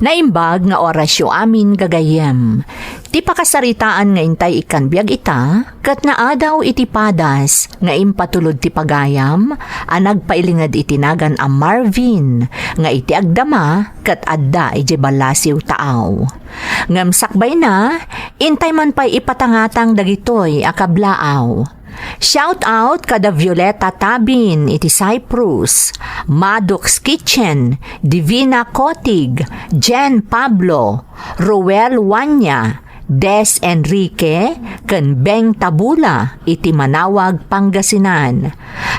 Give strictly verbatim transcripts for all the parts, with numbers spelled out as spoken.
Naimbag nga orasyo amin, gagayyem. Ti pakasaritaan nga intay ikkan biag ita, ket naadaw iti padas nga impatulod ti pagayam a nagpailinged iti nagan a Marvin, nga iti agdama ket adda idiay ballasiw taaw. Ngem sakbayna, intay man pay ipatangatang dagitoy a kablaaw. Shout out kada Violeta Tabin iti Cyprus, Maddox Kitchen, Divina Kotig, Jen Pablo, Roel Wanya, Des Enrique, ken Beng Tabula iti Manawag, Pangasinan.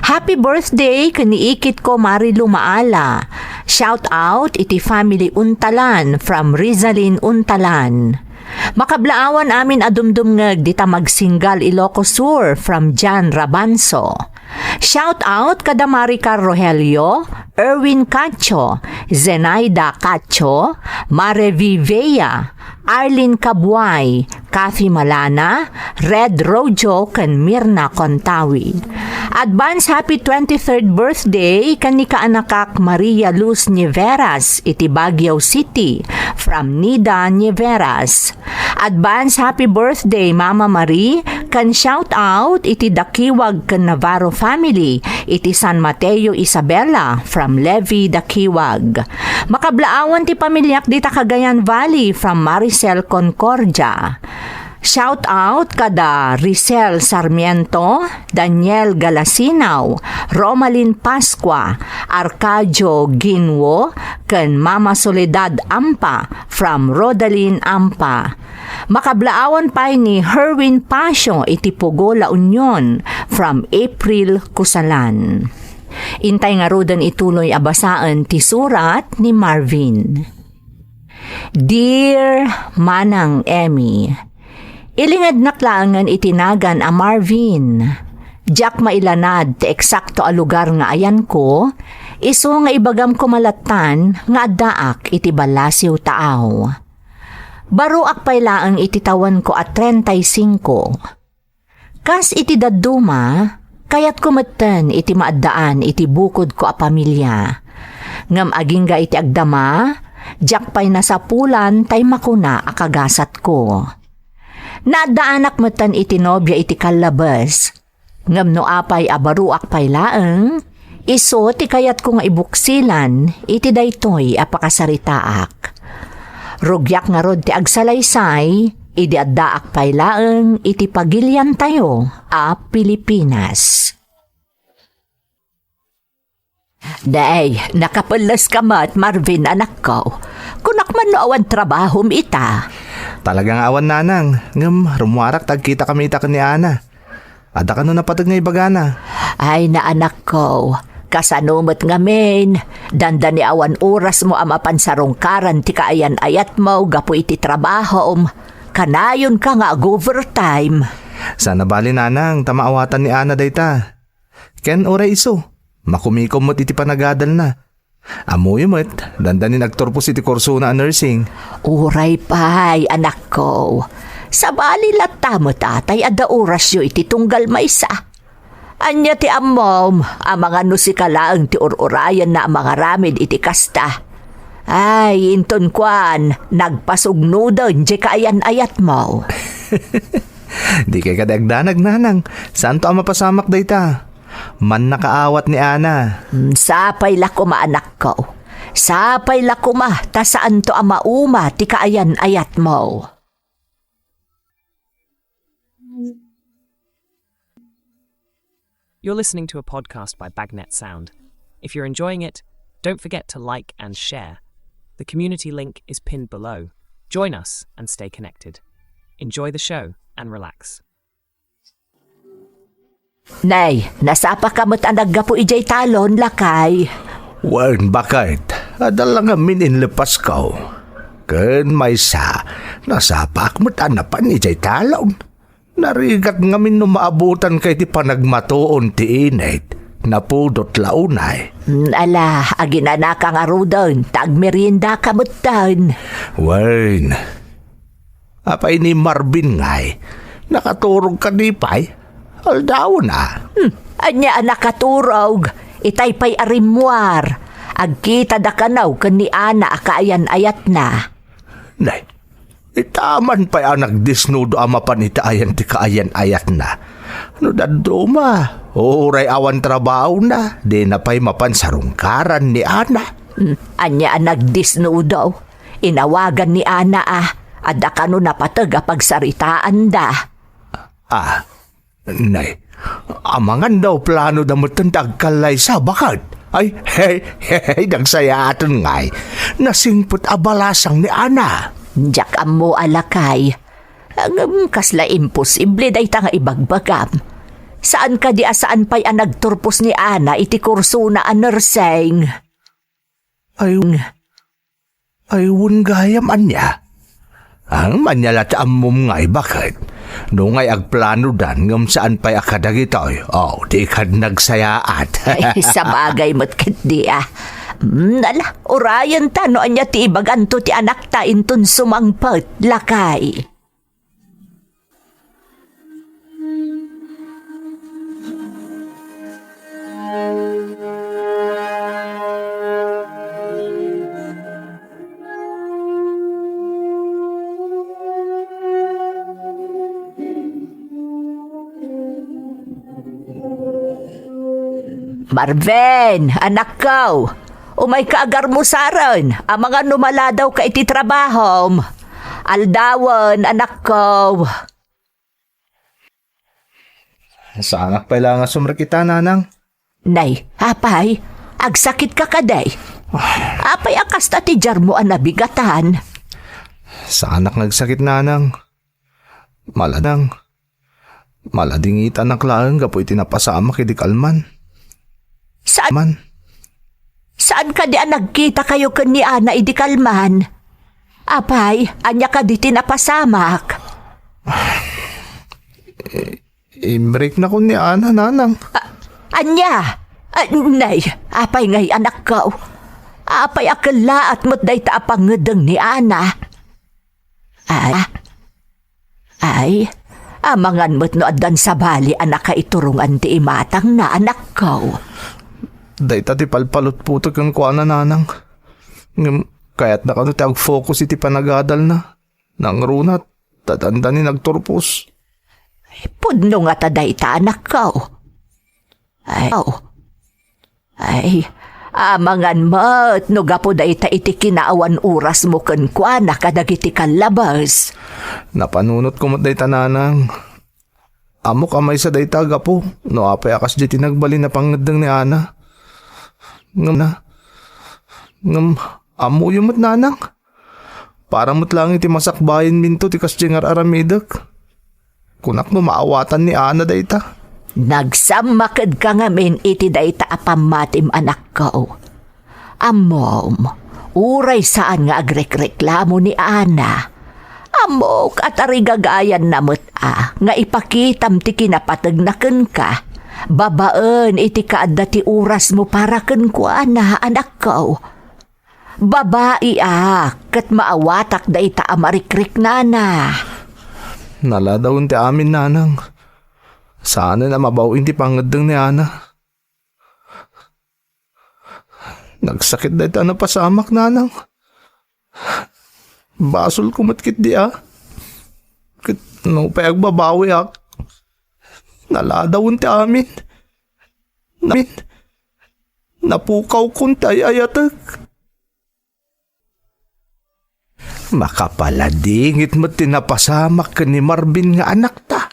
Happy birthday ken ni ikit ko Mari Lumaala. Shout out iti family Untalan from Rizalin Untalan. Makablaawan amin a dumdumngeg dita Magsinggal, Ilocos Sur from Jan Rabanso. Shout out kada Maricar Rogelio, Erwin Cacho, Zenaida Cacho, Mare Vivea, Arlene Cabuay, Kathy Malana, Red Rojo, ken Mirna Contawi. Advance happy twenty-third birthday ken ni kaanakak Maria Luz Nieveras iti Baguio City from Nida Nieveras. Advance happy birthday, Mama Marie, ken shout out iti Dakiwag ken Navarro family iti San Mateo Isabela from Levi Dakiwag. Makablaawan ti pamiliak dita Cagayan Valley from Maricel Concordia. Shout out kada Risel Sarmiento, Daniel Galasinao, Romalin Pascua, Arcadio Ginwo, ken Mama Soledad Ampa from Rodalin Ampa. Makablaawan pay ni Herwin Pasio iti Pugo, La Union from April Kusalan. Intay ngaruden ituloy a basaen ti surat ni Marvin. Dear Manang Emmy, ilingednak laengen iti nagan a Marvin. Diak mailanad ti eksakto a lugar nga ayanko, isu nga ibagam koma lattan nga addaak iti ballasiw taaw. Baruak pay laeng iti tawenko a treinta y cinco. Kas iti dadduma, kayatko metten iti maaddaan iti bukodko a pamilia. Ngem agingga iti agdama, diak pay nasapulan tay makuna a kagasatko. Naaddaanak metten iti nobia iti kallabes. Ngem no apay a baruak pay laeng, isu ti kayatko nga ibuksilan iti daytoy a pakasaritaak. Rugiak ngarud ti agsalaysay, idi addaak pay laeng iti pagiliantayo a Pilipinas. Day, nakapelles ka met, Marvin, anakko. Kunak man no awan trabahom ita. Talaga nga awan, nanang, ngem rummuarak ta agkitakami ita ken ni Ana. Adda kano napateg nga ibagana? Ay, naanakko, kasano met ngamin? Dandani awan orasmo a mapan sarungkaran ti kaayan-ayatmo gapu iti trabahom. Kanayonka nga ag-overtime. Saan a bali, nanang, ta maawatan ni Ana dayta. Ken uray isu, makumikom met iti panagadalna. Ammoyo met, dandanin agturpos iti kursona a nursing. Uray pay, anakko. Sabali latta met a tay adda orasyo iti tunggal maysa. Ania ti ammom, amangan no sika laeng ti ur-urayenna a mangaramid iti kasta? Ay, inton kuan, nagpasugnoden diay kaayan-ayatmo. Dikay kadi agdanag, nanang. Saanto a mapasamak dayta. Mannakaawat ni Ana. Hmm, sapay la koma, anakko. Sapay la koma, ta saanto a mauma ti kaayan-ayatmo. You're listening to a podcast by Bagnet Sound. If you're enjoying it, don't forget to like and share. The community link is pinned below. Join us and stay connected. Enjoy the show and relax. Nay, nasapaka met a naggapu idiay talon, lakay? Wen, baket, adda la ngamin inlepasko. Ken maysa, nasapak met a napan idiay talon. Narigat ngamin no maabutanka iti panagmatuon ti init, napudot la unay. Hmm, ala, aginanaka ngaruden, ta agmeriendaka metten. Wen, apay ni Marvin ngay? Nakaturog kadi pay? Aldawen a. Hmm, ania a nakaturog? Itay pay a rimmuar. Agkitada kano ken ni Ana a kaayan-ayatna. Nay, ita man pay a nagdisnudo a mapan iti ayan ti kaayan-ayatna. No dadduma, uray awan trabahona, dina pay mapan sarungkaran ni Ana. Hmm, ania a nagdisnudo? Inawagan ni Ana a, adda kano napateg a pagsaritaanda. Ah, nay, amangan daw plano da metten ti agkallaysa, baket. Ay, hey, hey, hey, nagsayaaten ngay. Nasingpet a balasang ni Ana. Diak ammo a lakay. Ngem kasla imposible dayta nga ibagbagam. Saan kadi a saan pay a nagturpos ni Ana iti kursona a nursing? Ay, ay, wen gayam ania? Ang manyala ti ammom ngay, baket? No ngay agplanodan ngem saan pay a kadagitoy, oh, di kad nagsayaat. Ay, sabagay met ketdi a. Hmm, ala, urayen ta no ania ti ibaganto ti anakta inton sumangpet, lakay. Marvin, anakko, umayka agarmusaren, amangan no maladawka iti trabahom. Aldawen, anakko. Saanak pay la nga sumrek ita, nanang. Nay, apay, agsakitka kadi? Apay a kasta ti diarmo a nabigatan? Saanak nga agsakit, nanang. Maladang. Maladingitanak laeng gapu iti napasamak idi kalman. Saan? Man. Saan kadi a nagkitakayo ken ni Ana idi kalman? Apay, ania kadi ti napasamak? I-, imriknakon ni Ana, nanang. A-, ania? A, nay, apay ngay, anakko? Apay a kellaat met dayta a pangngeddeng ni Ana? Ay, ay, amangan met no addan sabali a nakaiturongan ti imatangna, anakko. Dayta ti palpalutputek kenkuana, nanang. Ngem kayatna kano ti agfocus iti panagadalna. Nangruna, ta dandani nagturpos. Pudno ngata dayta, anakko. Ay, aw. Ay, amangan met no gapu dayta iti kinaawan orasmo kenkuana kadagiti kallabes. Napanunotko met dayta, nanang. Ammok a maysa dayta a gapu no apay a kasdiay ti nagbalin a pangngeddeng ni Ana. Ngem na, ngem ammoyo met, nanang. Para met laeng iti masakbayanminto ti kasdiay nga ar-aramidek. Kunak no maawatan ni Ana dayta. Nagsammakedka ngamin iti dayta a pammatim, anakko. Ammom, uray saan nga agrekreklamo ni Ana, ammok a tarigagayanna met a nga ipakitam ti kinapategna kenka babaen iti kaadda ti orasmo para kenkuana, anakko. Babaiak ket maawatak dayta a marikriknana. Naladawen ti amin, nanang. Saanen a mabaw-in ti pangngeddeng ni Ana. Nagsakit dayta a napasamak, nanang. Basolko met ketdi a. Ket nupay agbabawiak, naladawen ti amin. Amin. Napukawkon ti ay-ayatek. Makapaladingit met ti napasamak ken ni Marvin nga anakta.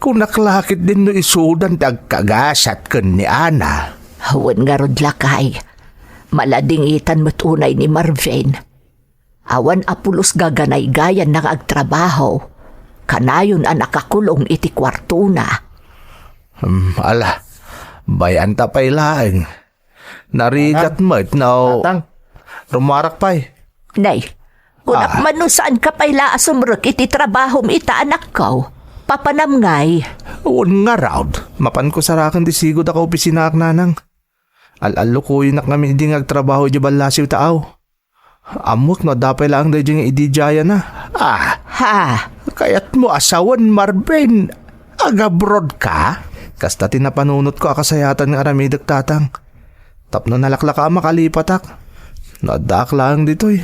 Kunak la ketdin no isudan ti agkagasat ken ni Ana. Wen ngarud, lakay, maladingitan met unay ni Marvin. Awan a pulos gaganaygayanna nga agtrabaho. Kanayon a nakakulong iti kuartona. Hmm, ala, bay-anta pay laeng. Narigat met no. Tatang, rumarak pay. Nay, kunak Ah. man no saanka pay la a sumrek iti trabahom ita, anakko. Papanam ngay. Wen ngarud, mapanko saraken ti sigud a kaopisinaak, nanang. Al-allukoyenak ngamin idi nga agtrabaho idiay ballasiw ta aw. Ammok no adda pay laeng daydiay nga ididiayna. Ah, Ha? Kayatmo a sawen, Marvin? Agabroad ka? Kasta ti napanunotko a kasayatan nga aramidek, tatang. Tapno nalaklaka a makalipatak. No addaak laeng ditoy,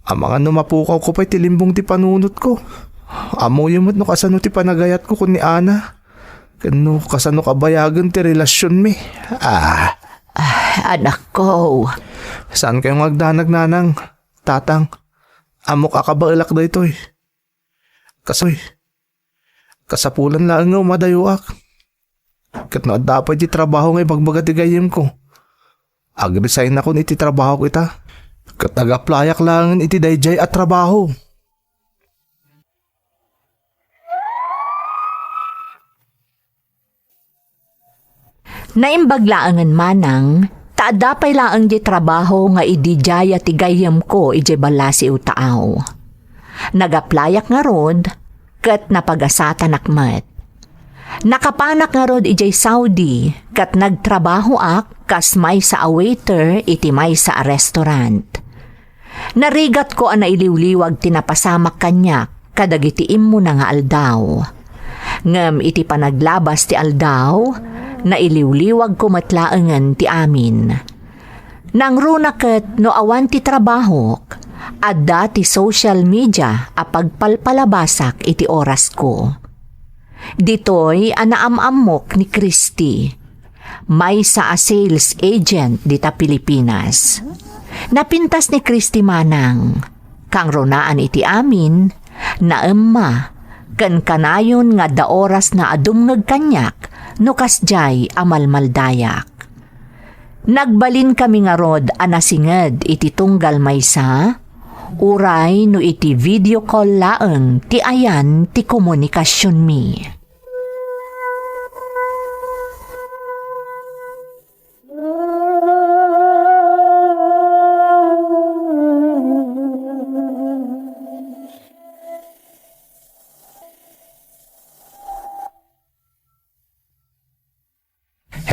amangan no mapukawko pay ti limbong ti panunotko. Ammoyo met no kasano ti panagayatko kun ni Ana. Ken no kasano kabayagen ti relasionmi. Ah. Ah, anakko. Saankayo nga agdanag, Nanang, Tatang. Ammok a kabaelak daytoy. Kasoy, kasapulan laeng nga umadayoak. Ket no adda pay ti trabaho nga ibagbaga ti gayyemko, agresign-akon iti trabahok ita, ket agaplayak laengen iti daydiay a trabaho. Naimbag laengen manang, ta adda pay laeng diay trabaho nga ididiaya ti gayyemko idiay ballasiw taaw. Nag-applyak ngarud, ket napagasatanak met. Nakapanak ngarud idiay Saudi, ket nagtrabahoak kas maysa a waiter iti maysa a restaurant. Narigatko a nailiwliwag ti napasamak kaniak kadagiti immuna nga aldaw. Ngem iti panaglabas ti aldaw, nailiwliwagko met laengen ti amin. Nangruna ket no awan ti trabahok, adda ti social media a pagpalpalabasak iti orasko. Ditoy a naam-ammok ni Christy, maysa a sales agent dita Pilipinas. Napintas ni Christy manang, kangrunaan iti amin, naemma, ken kanayon nga adda orasna a dumngeg kaniak no kasdiay a malmaldayak. Nagbalinkami ngarud a nasinged iti tunggal maysa, uray no iti video call laeng ti ayan ti komunikasionmi.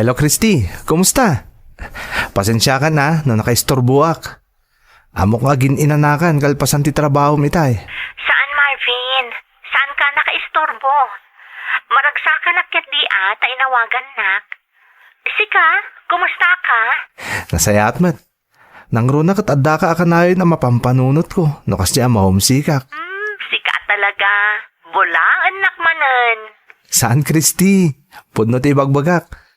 Hello, Christy. Kumusta? Pasensiakan a no nakaisturboak. Ammok nga agin-inanakan kalpasan ti trabahom itay. Saan, Marvin. Saanka a nakaisturbo. Maragsakanak ketdi a ta inawagannak. Sika, kumusta ka? Nasayaat met. Nangruna ket addaka a kanayon a mapampanunotko no kasdiay a mahomesickak. Hmm, sika talaga. Bulaennak manen. Saan, Christy. Pudno ti ibagbagak.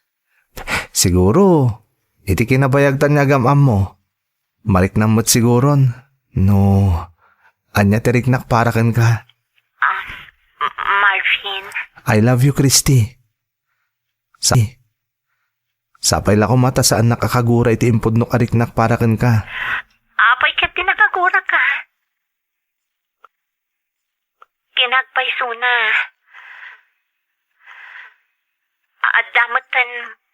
Siguro, iti kinabayagtan nga agam-ammo, mariknam met siguron no ania ti riknak para kenka. Ah, M-, Marvin. I love you, Christy. Sa-, sapay la koma ta saannak a kagura iti impudnok a riknak para kenka. Apay ket ti nakaguraka? Kinagpaysona. Adda metten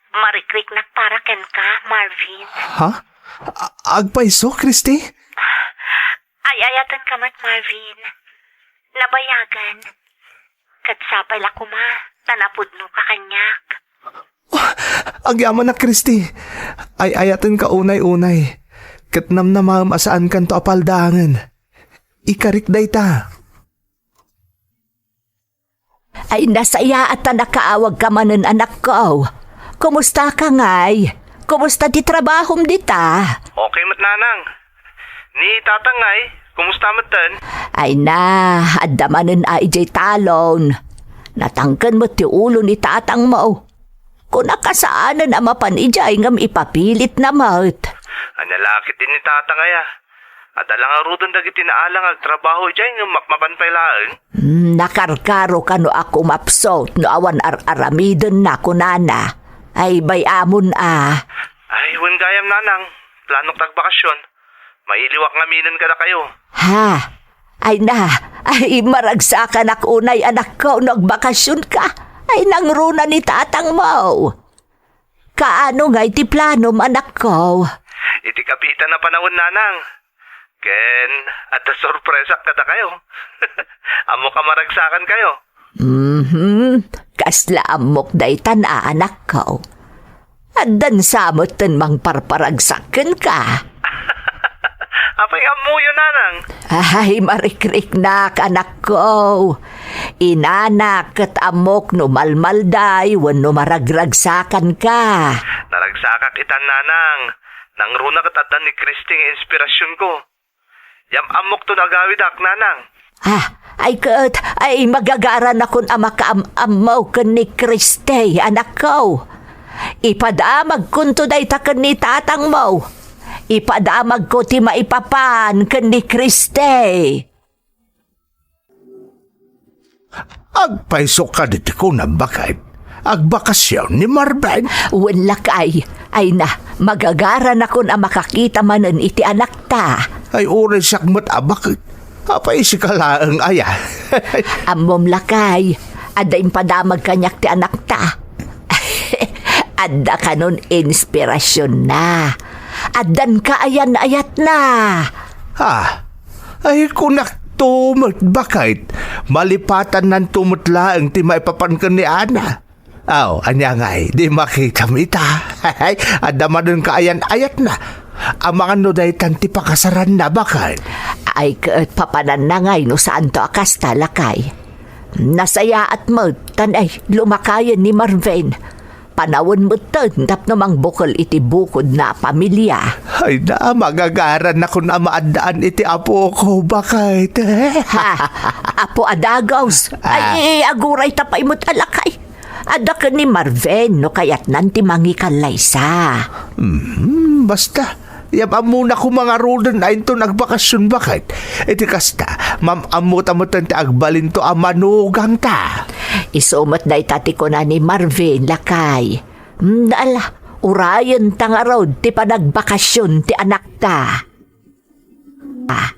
marikriknak para kenka, Marvin. Ha? A-, agpayso, Christy? Ay-ayatenka met, Marvin. Nabayagen. Ket sapay la koma ta napudnoka kaniak. Agyamanak, Christy. Ay-ayatenka unay-unay. Ket namnamaem a saankanto a paldaangen. Ikarik dayta. Ay, nasayaat a nakaawagka manen, anakko. Kumustaka ngay? Kumusta ti trabahom dita? Okay met, nanang. Ni tatang ngay, kumusta metten? Ay na, adda manen a idiay talon. Natangken met ti ulo ni tatangmo. Kuna kasaanen a mapan idiay ngem ipapilitna met. Ania la ketdi ni tatang aya? Adda la ngaruden dagiti naala nga agtrabaho idiay ngem mapmapan pay laeng. Hmm, nakarkaro kano a kumapsut no awan ar-aramidenna, kunana. Ay, bay-amon a. Ay, wen gayam, nanang. Planok ti agbakasyon. Mailiwak ngaminen kadakayo. Ha? Ay na, ay maragsakanak unay, anakko, no agbakasyonka. Ay nangruna ni tatangmo. Kaano ngay ti planom, anakko? Iti kapitan a panawen, nanang. Ken adda sorpresak kadakayo. Ammok a maragsakankayo. Mhm. Kasla ammok daytan a, anakko. Addan sa metten mangparparagsak kenka. Apay ammoyo, nanang? Ay, marikriknak, anakko. Inanak ket ammok no malmalday wenno maragragsakanka. Naragsakak itan, Nanang. Nangruna ket adda ni Christy nga inspirasionko. Yam-ammokto no agawidak, Nanang. Ah, ay ket, ay magagaranakon a makaam-ammo ken ni Christy, anakko. Ipadamagkonto dayta ken ni tatangmo. Ipadamagko ti maipapan ken ni Christy. Agpayso kadi ti kunam, baket? Agbakasyon ni Marvin? Wen, lakay. Ay na, magagaranakon a makakita manen iti anakta. Ay, uray siak met a baket. Apay, sika laeng aya? Ammom, lakay, adda impadamag kaniak ti anakta. Adda kanon inspirasionna. Addan kaayan-ayatna. Ah, ay, kunakto met, baket. Malipatannanto met laeng ti maipapan ken ni Ana. Aw, ania ngay, di makitam ita? Adda manen kaayan-ayatna. Amangan no daytan ti pakasaranna, baket. Ay, ket papananna ngay no saanto a kasta, lakay. Nasayaat met, tan ay, lumakayen ni Marvin. Panawen metten tapno mangbukel iti bukodna a pamilia. Ay na, magagaranakon a maaddaan iti apoko, baket. Ha? Apo a dagus? Ah. Ay, aguray ta pay met a lakay. Adda ken ni Marvin no kayatnan ti mangikallaysa. Hmm, basta. Yam-ammona koma ngaruden a inton agbakasyon, baket. Iti kasta, mam-ammota metten ti agbalinto a manugangta. Isu met dayta ti kuna ni Marvin, lakay. Hmm, ala, urayenta ngarud ti panagbakasyon ti anakta. Ah.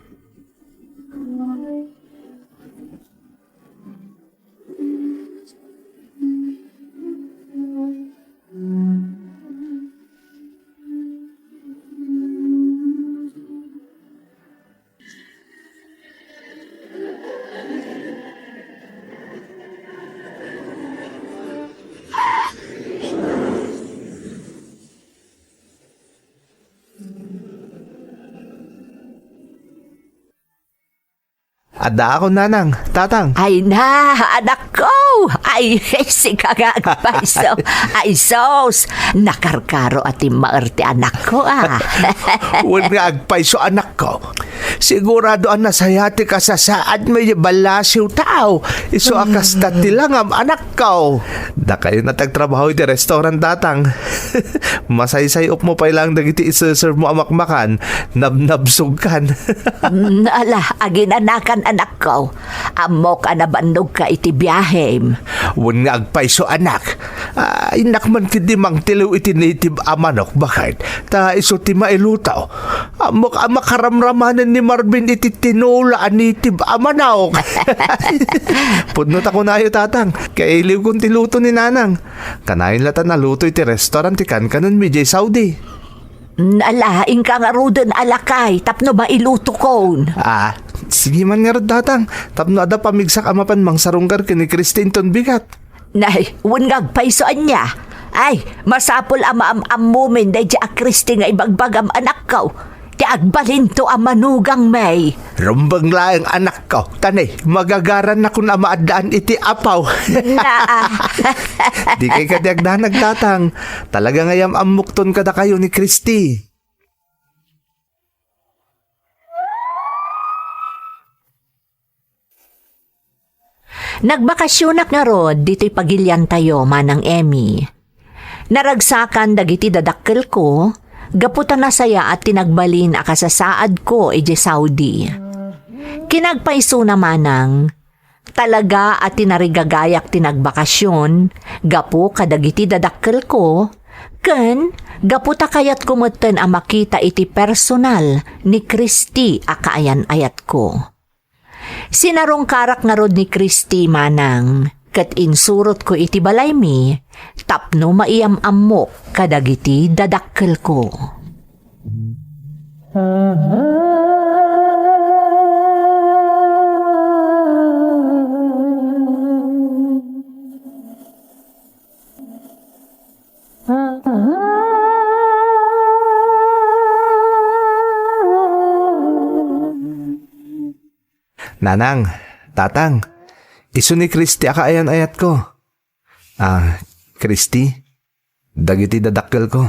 Addaakon, Nanang, Tatang. Ay na, anakko! Ay, sika nga agpayso. Ay, sus! Nakarkaro a timmaer ti anakko, ah. Wen nga agpayso, anakko. Sigurado a nasaya ti kasasaadmo idiay ballasiwta. Isu a kasta ti langam, anakko. Dakayo a tagtrabaho iti restaurant, Tatang. Masaysay-opmo pay laeng dagiti iseservemo a makmakan, nabnabsogkan. Mm, ala, aginanakan, anakko. Ammok a nabannogka iti biahem. Wen nga agpayso, anak. Ah, innak man ketdi mangtiliw iti native a manok, baket. Ta isu ti mailuto. Ammok a makaramramanen ni Marvin iti tinola a native a manok. Pudno ta kunayo, Tatang. Kailiwkon ti luto ni Nanang. Kanayon latta a luto iti restaurant ti kankanenmi idiay Saudi. Mm, ala, inka ngaruden a lakay tapno mailutokon. Ah, sige man ngarud, Tatang. Tapno adda pamigsak a mapan mangsarungkar ken ni Christy inton bigat. Nay, wen nga agpayso ania? Ay, masapul a maam-ammomin daydi a Christy nga ibagbagam, anakko. Ti agbalinto a manugangmi. Rumbeng laeng, anakko. Tani, magagaranakon a maaddaan iti apaw. Naa. Dikay kadi agdanag, Tatang. Talaga nga yam-ammokton kadakayo ni Christy. Nagbakasyonak ngarud ditoy pagiliantayo, Manang Emmy. Naragsakan dagiti dadakkelko gapu ta nasayaat ti nagbalin a kasasaadko idiay Saudi. Kinagpaysona, Manang, talaga a tinarigagayak ti nagbakasyon gapu kadagiti dadakkelko ken gapu ta kayatko metten a makita iti personal ni Christy a kaayan-ayatko. Sinarungkarak ngarud ni Christy, Manang, ket insurotko iti balaymi tapno maiyam-ammok kadagiti dadakkelko. Nanang, Tatang, Isu ni Christy a kaayan-ayatko. Ah, Christy, dagiti dadakkelko.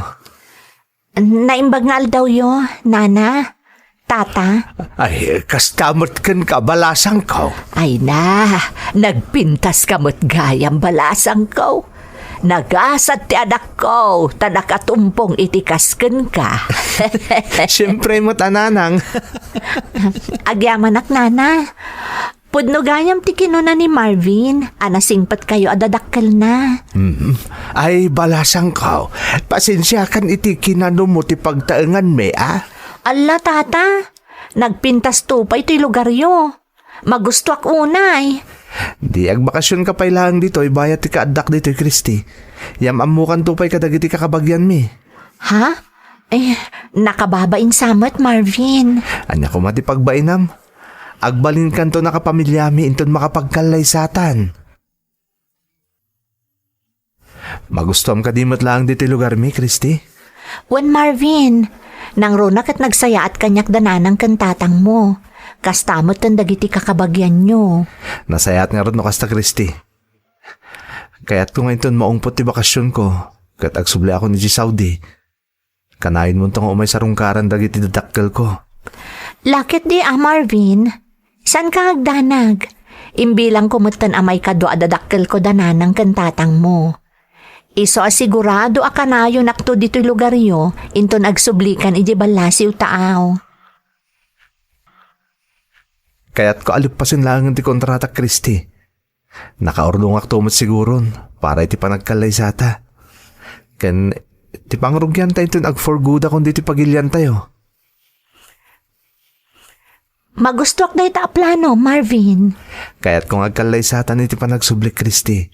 Naimbag nga aldawyo, Nana, Tata. Ay, kasta met kenka, balasangko. Ay na, nagpintaska met gayam, balasangko. Nagasat ti adakko, ta nakatumpong iti kas kenka. Siempre met a, Nanang. Agyamanak, Nana. Pudno gayam ti kinuna ni Marvin a nasingpetkayo a dadakkelna. Mm. Ay, balasangko. Pasensiakan iti kinanamo ti pagtaenganmi, a? Alla, Tata. Nagpintasto pay toy lugaryo. Magustoak unay. Di agbakasionka pay laeng ditoy bayat ti kaaddak ditoy, Christy. Yam-ammokanto pay kadagiti kakabagianmi. Ha? Eh, nakababain sa met, Marvin. Ania koma ti pagbainam? Agbalinkanto a kapamilyami inton makapagkallaysatan. Magustuam kadi met laeng ditoy lugarmi, Christy? Wen, Marvin, nangruna ket nagsayaat kaniak da nanang ken tatangmo. Kasta met ken dagiti kakabagianyo. Nasayaat ngarud no kasta, Christy. Kayatko nga inton maungpot ti bakasionko, ket agsubliakon idiay Saudi, kanayonmonto nga umay sarungkaran dagiti dadakkelko. Laketdi a, Marvin. Saanka nga agdanag. Imbilangko metten a maikadua a dadakkelko da nanang ken tatangmo. Isu a sigurado a kanayonakto ditoy lugaryo inton agsublikan idiay ballasiw taaw. Kayatko a leppasen laengen ti kontratak, Christy. Nakaurdongakto met siguron para iti panagkallaysata. Ken ti pangrugianta inton agforgudakon ditoy pagiliantayo. Magustuak dayta a plano, Marvin. Kayatko nga agkallaysatan iti panagsublik, Christy.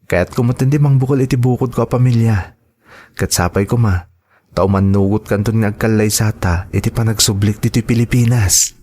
Kayatko met indi mangbukel iti bukodko a pamilia. Ket sapay koma, ta umannugotkanton nga agkallaysata iti panagsublik ditoy Pilipinas.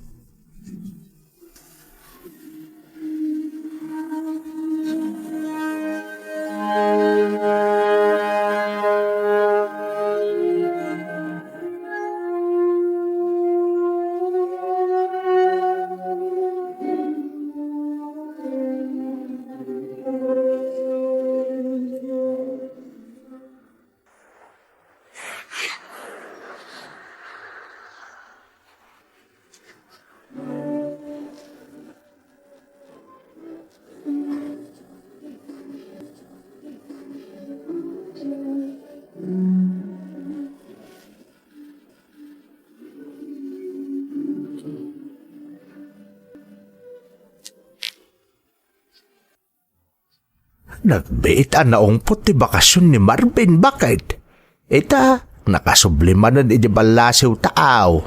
Nagbiit a naungpot ti bakasion ni Marvin, baket? Ita, nakasubli manen iti ballasiw taaw.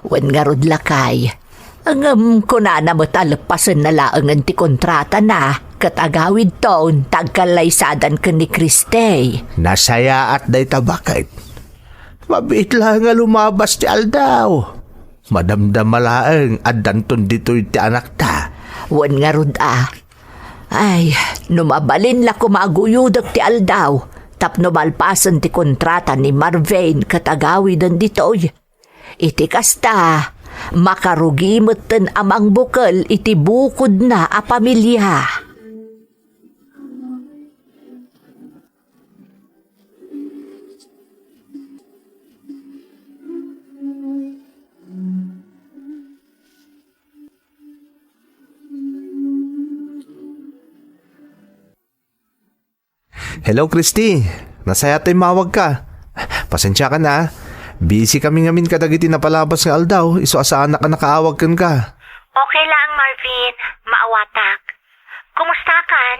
Wen ngarud, lakay. Ngem kunana met a leppasenna laengen ti kontratana, ket agawidton ta agkallaysadan ken ni Christy. Nasayaat dayta, baket? Mabiit laeng a lumabas ti aldaw. Madamdama laeng addanton ditoy ti anakta. Wen ngarud a. Ay, no mabalin la koma a guyodek ti aldaw tapno malpasen ti kontrata ni Marvin ket agawiden ditoy. Iti kasta, makarugi metten a mangbukel iti bukodna a pamilia. Hello, Christy. Nasayaat ta immawagka. Pasensiakan a. Busy kami ngamin kadagiti napalabas nga aldaw, isu a saanak a nakaawag kenka. Okay laeng, Marvin. Maawatak. Kumustakan?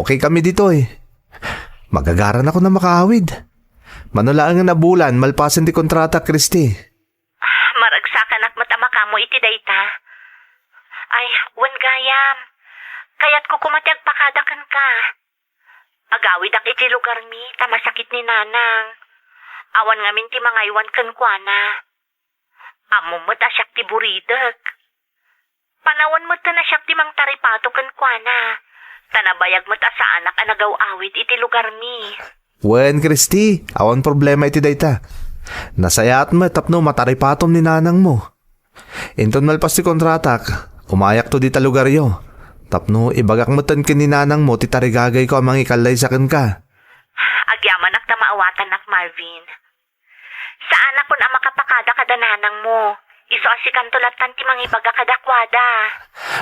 Okay kami ditoy. Magagaranakon a makaawid. Mano laengen a bulan malpasen ti kontrata, Christy. Maragsakanak met a makaammo iti dayta. Ay, wen gayam. Kayatko koma ti agpakada kenka. Agawidak iti lugarmi ta masakit ni Nanang. Awan ngamin ti mangaywan kenkuana. Ammom met a siak ti buridek. Panawen metten a siak ti mangtaripato kenkuana, ta nabayag met a saanak a nagaw-awid iti lugarmi. Wen, Christy, awan problema iti dayta. Nasayaat met tapno mataripatom ni nanangmo. Inton malpas ti kontratak, umayakto dita lugaryo. Tapno ibagak metten ken ni nanangmo ti tarigagayko a mangikallaysa kenka. Agyamanak ta maawatan, Nak Marvin. Saanak a makapakada kada nanangmo. Isu a sikanto lattan ti mangibaga kadakuada.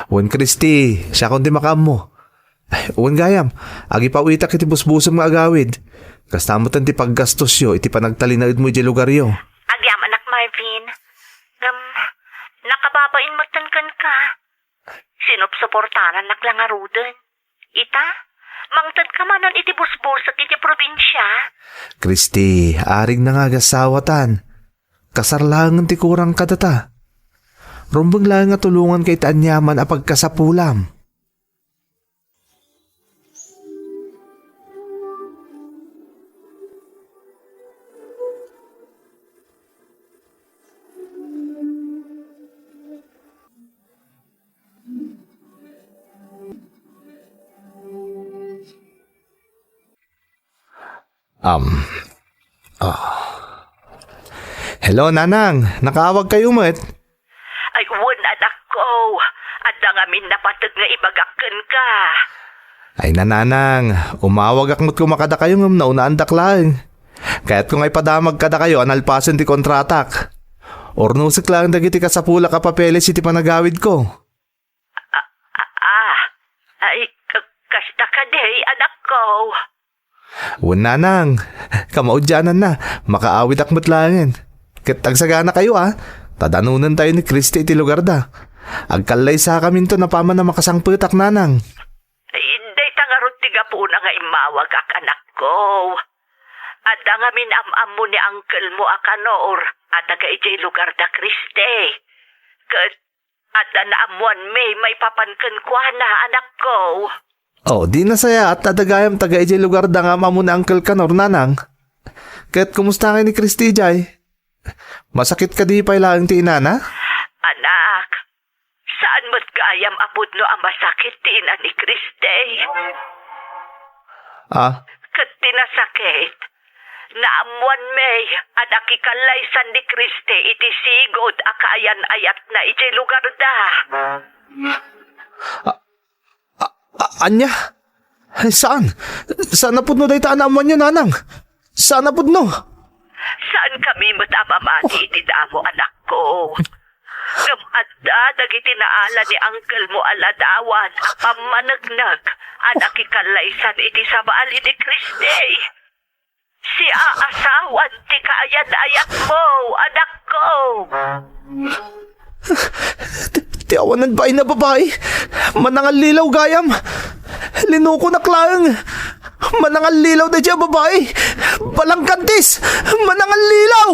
Wen, Christy, siakon ti makaammo. Wen gayam, agipawitak iti busbusem nga agawid. Kasta metten ti paggastosyo iti panagtalinaedmo idiay lugaryo. Agyamanak, Marvin. Ngem, nakababain metten kenka. Sinupsuportaranak la ngaruden. Ita, mangtedka manen iti busbusek iti probinsia. Christy, arigna nga agasawatan. Kasar laengen ti kurang kadata. Rumbeng laeng nga tulonganka iti aniaman a pagkasapulam. Um, ah. Hello, Nanang. Nakaawagkayo met? Ay, wen, anakko. Adda ngamin napateg nga ibagak kenka. Ay, Nanang, umawagak met koma kadakayo ngem naunaandak laeng. Kayatko nga ipadamag kadakayo a nalpasen ti kontratak. Urnosek laeng dagiti kasapulak a papeles iti panagawidko. Ah, ah, ah. Ay, ka-, kasta kadi, anakko. Wen, Nanang, kamaudiananna, makaawidak met laengen. Ket agsaganakayo, a, ta danonentayo ni Christy iti lugarda. Agkallaysakaminton apaman a makasangpetak, Nanang. Ay, dayta ngarud ti gapuna nga immawagak, anakko. Adda ngamin am-ammo ni angkelmo a Kanor a taga idiay lugarda, Christy. Ket adda naammoanmi maipapan kenkuana, anakko. Oh, di nasayaat ta adda gayam taga idiay lugarda nga am-ammo ni Uncle Kanor, Nanang. Ket kumusta ngay ni Christy idiay? Masakit kadi pay laeng ti inana? Anak, saan met gayam a pudno a masakit ti ina ni Christy. Ah? Ket ti nasakit, naammoanmi a nakikallaysan ni Christy iti sigud a kaayan-ayatna idiay lugarda. Ah, ah, ah, ania? Ay, saan? Saan a pudno dayta a naammoanyo, Nanang? Saan a pudno? Saankami met a mamati iti damo, anakko. Ngem adda dagiti naala ni angkelmo a ladawan a pammaneknek a nakikallaysan iti sabali ni Christy. Siaasawan ti kaayan-ayatmo, anakko. Ti, ti awanan bain a babai, manangallilaw gayam. Linukonak laeng. Manangallilaw daydiay a babai. Balangkantis, manangallilaw.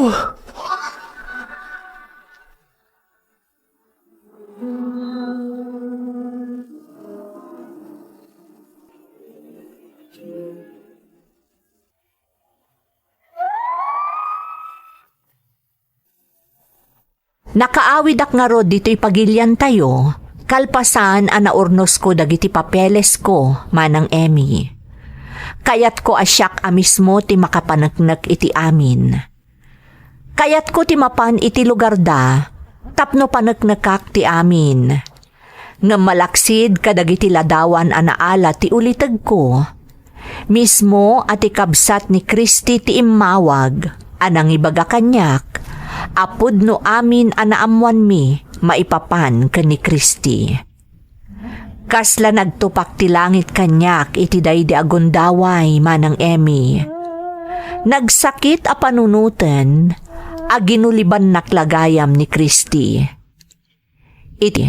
Nakaawidak ngarud ditoy pagiliantayo, kalpasan a naurnosko dagiti papelesko, Manang Emmy. Kayatko a siak a mismo ti makapaneknek iti amin. Kayatko ti mapan iti lugarda tapno paneknekak ti amin. Ngem malaksid kadagiti ladawan a naala ti ulitegko, mismo a ti kabsat ni Christy ti immawag a nangibaga kaniak a pudno amin a naammoanmi maipapan ken ni Christy. Kasla nagtupak ti langit kaniak iti daydi a gundaway, Manang Emmy. Nagsakit a panunoten a ginulibannak la gayam ni Christy. Iti,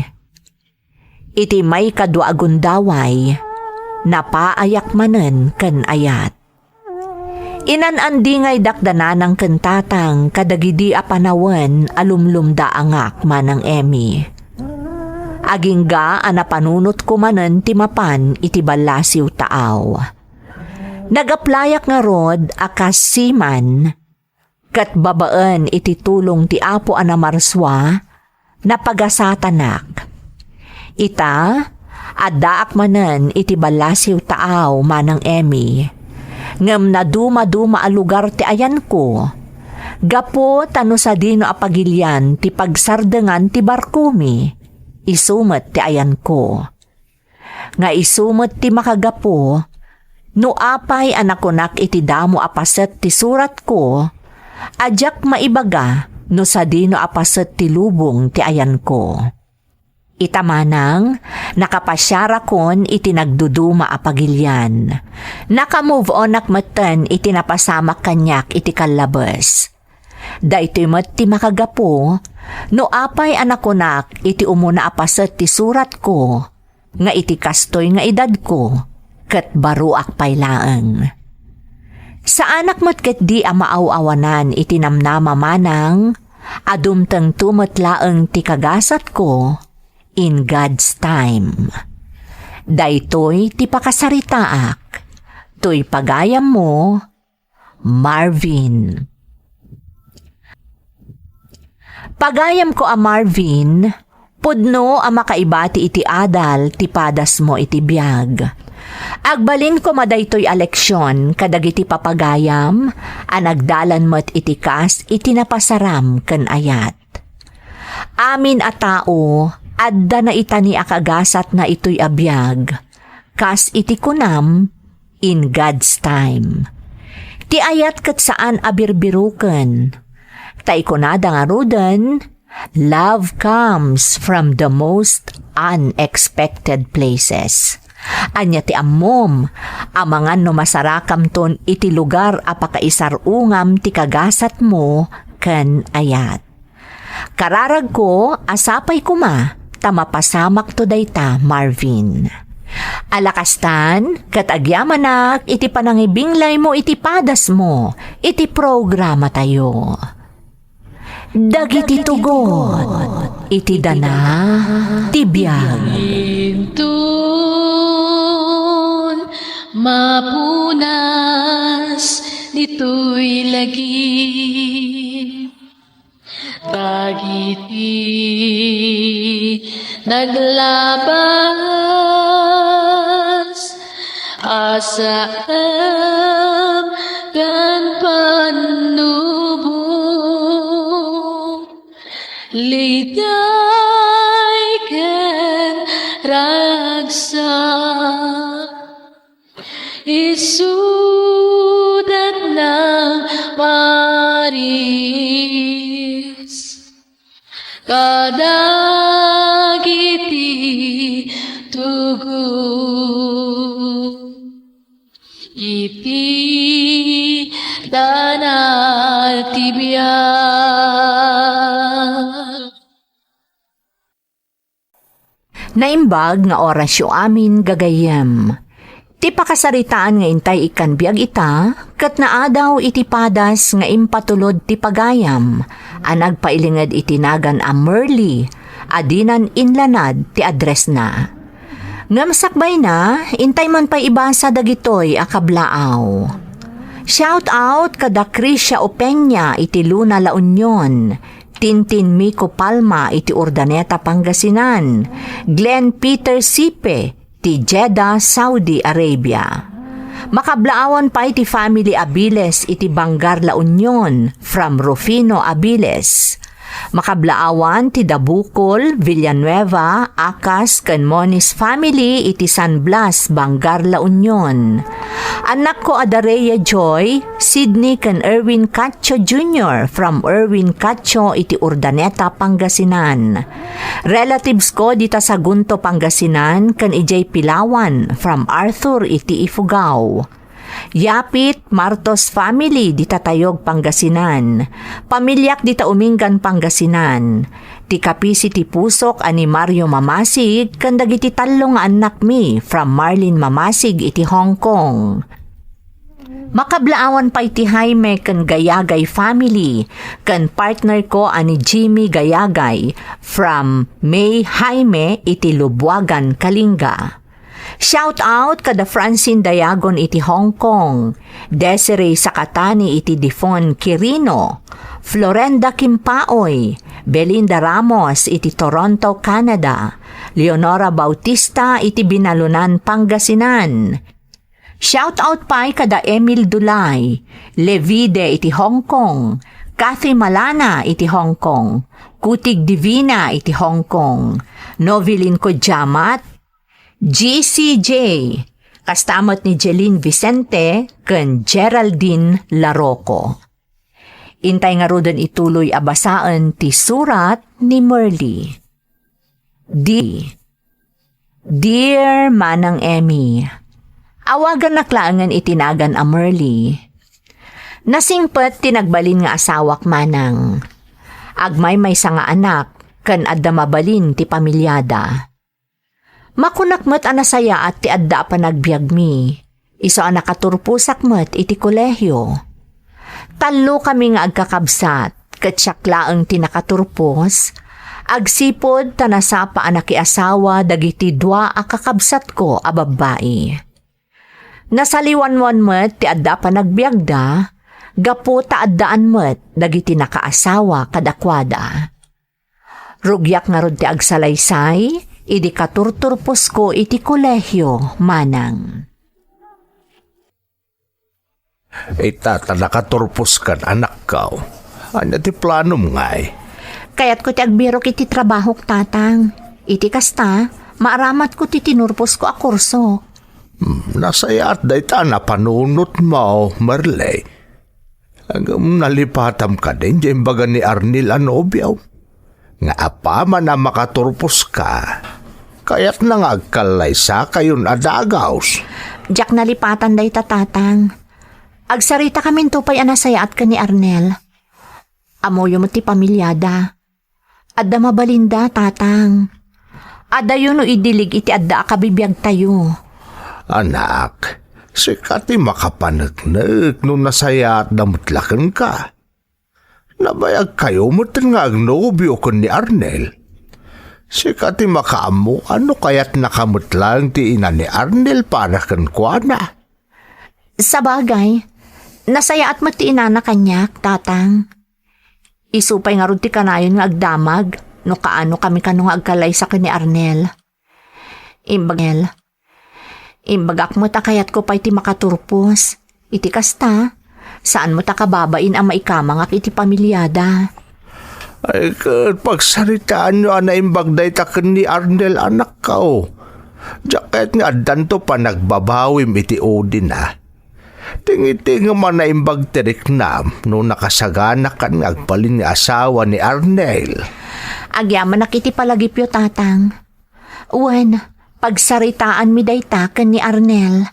iti maikadua a gundaway, napaayak manen ken ayat. Inan-andingaydak da nanang ken tatang kadagidi a panawen a lumlumdaangak, Manang Emmy. Agingga a napanunotko manen ti mapan iti ballasiw taaw. Nag-applyak ngarud a kas seaman, ket babaen iti tulong ti Apo a namarsua, napagasatanak. Ita, addaak manen iti ballasiw taaw, Manang Emmy. Ngem nadumaduma a lugar ti ayanko. Gapu ta no sadino a pagilian ti pagsardengan ti barkomi, isu met ti ayanko. nga isu met ti makagapu no apay a nakunak iti damo a paset ti suratko a diak maibaga no sadino a paset ti lubong ti ayanko. Ita manang, nakapasiarakon iti nagduduma a pagilian. Naka-move onak metten iti napasamak kaniak iti kallabes. Daytoy met ti makagapu no apay a nakunak iti umuna a paset ti suratko nga iti kastoy nga edadko ket baroak pay laeng. Saanak met ketdi a maaw-awanan iti namnama manang a dumtengto met laeng ti kagasatko in God's time. Daytoy ti pakasaritaak. Toy pagayammo, Marvin. Pagayamko a Marvin, pudno a makaibati iti adal ti padasmo iti biag. Agbalinko daytoy a leksion kadagiti papagayam a nagdalan met iti kas iti napasaram ken ayat. Amin a tao, adda naitani a kagasatna itoy a biag, kas iti kunam, in God's time. Ti ayat ket saan a birbiruken. Ta ikunada ngaruden, "Love comes from the most unexpected places." Ania ti ammom, amangan no masarakamton iti lugar a pakaisar-ungam ti kagasatmo ken ayat. Kararagko a sapay koma ta mapasamakto dayta, Marvin. Ala kastan, ket agyamanak iti panangibinglaymo iti padasmo iti programatayo. Dagiti tugot iti dana ti biag. Intun mapunas ditoy lagip. Dagiti naglabas a saem ken pannubo, liday ken ragsak. Isudat nang maris kadagiti tugot iti dana ti biag. Naimbag nga orasyo amin, gagayyem. Ti pakasaritaan nga intay ikkan biag ita, ket naadaw iti padas nga impatulod ti pagayam a nagpailinged iti nagan a Merly a dinan inlanad ti addressna. Ngem sakbayna, intay man pay ibasa dagitoy a kablaaw. Shout out kada Krisha Opeña iti Luna, La Union. Tintin Miko Palma iti Urdaneta, Pangasinan, Glenn Peter Sipe ti Jeddah, Saudi Arabia. Makablaawan pay ti family Abiles iti Bangar, La Union, from Rufino Abiles. Makablaawan ti Dabukol, Villanueva, Acas, ken Moniz family iti San Blas, Bangar, La Union. Annakko a da Rhea Joy, Sydney ken Erwin Cacho Junior from Erwin Cacho iti Urdaneta, Pangasinan. Relatives ko dita Sagunto, Pangasinan, ken idiay Pilawan from Arthur iti Ifugao. Yapit, Martos family dita Tayog, Pangasinan. Pamiliak dita Umingan, Pangasinan. Ti kapisi ti pusok a ni Mario Mamasig ken dagiti tallo nga annakmi from Marlene Mamasig iti Hong Kong. Makablaawan pay ti Jaime ken Gayagay family ken partner ko a ni Jimmy Gayagay from May Jaime iti Lubuagan, Kalinga. Shout out kada Francine Dayagon iti Hong Kong, Desiree Sakatani iti Difon, Quirino, Florenda Kimpaoy, Belinda Ramos iti Toronto, Canada, Leonora Bautista iti Binalunan, Pangasinan. Shout out pay kada Emil Dulay, Levide iti Hong Kong, Kathy Malana iti Hong Kong, Kutig Divina iti Hong Kong, Novilin Kodjamat, G C J, kasta met ni Jeline Vicente ken Geraldine Laroco. Intay ngaruden ituloy a basaen ti surat ni Merly. Di, Dear Manang Emmy, awagannak laengen iti nagan a Merly. Nasingpet ti nagbalin nga asawak, Manang. Agmaymaysa nga anak, ken adda mabalin ti pamiliada. Makunak met a nasayaat ti adda a panagbiagmi, isu a nakaturposak met iti kolehio. Tallokami nga agkakabsat, ket siak laeng ti nakaturpos, agsipud ta nasapa a nakiasawa dagiti dua a kakabsatko a babbai. Nasaliwanwan met ti adda a panagbiagda, gapu ta addaan met dagiti nakaasawa kadakuada. Rugiak ngarud ti agsalaysay idi katurturposko iti kolehio, Manang. Ita ta nakaturpos kan, anakko. Ania ti planom ngay? Kayatko ti agbirok iti trabahok, Tatang. Iti kasta, maaramatko ti tinurposko a kurso. Hmm, nasayaat dayta a napanunotmo, Merly. Ngem nalipatam kadi diay imbaga ni Arnel a nobiom? Nga apaman a makaturposka, kayatna nga agkallaysakayon a dagus. Diak nalipatan dayta, Tatang. Agsaritakaminto pay a nasayaat ken ni Arnel. Ammoyo met ti pamiliada. Adda mabalinda, Tatang. Adayo no idilig iti adda a kabibiagtayo. Anak, sika ti makapaneknek no nasayaatda met la kenka. Nabayagkayo metten nga agnobio ken ni Arnel. Sika ti makaammo a no kayatnaka met laeng ti ina ni Arnel para kenkuana. Sabagay, nasayaat met ti inana kaniak, Tatang. Isu pay ngarud ti kanayon nga agdamag no kaano kami kano nga agkallaysa ken ni Arnel. Imbag-, Imbagak met a kayatko pay ti makaturpos. Iti kasta, saan met a kababain a maikamangak iti pamiliada. Ay, ket pagsaritaanyo a naimbag dayta ken ni Arnel, anakko. Diak kayat nga addanto panagbabawim iti udina. Tingitingem a naimbag ti riknam no nakasaganakan nga agbalin nga asawa ni Arnel. Agyamanak iti palagipyo, Tatang. Wen, pagsaritaanmi dayta ken ni Arnel.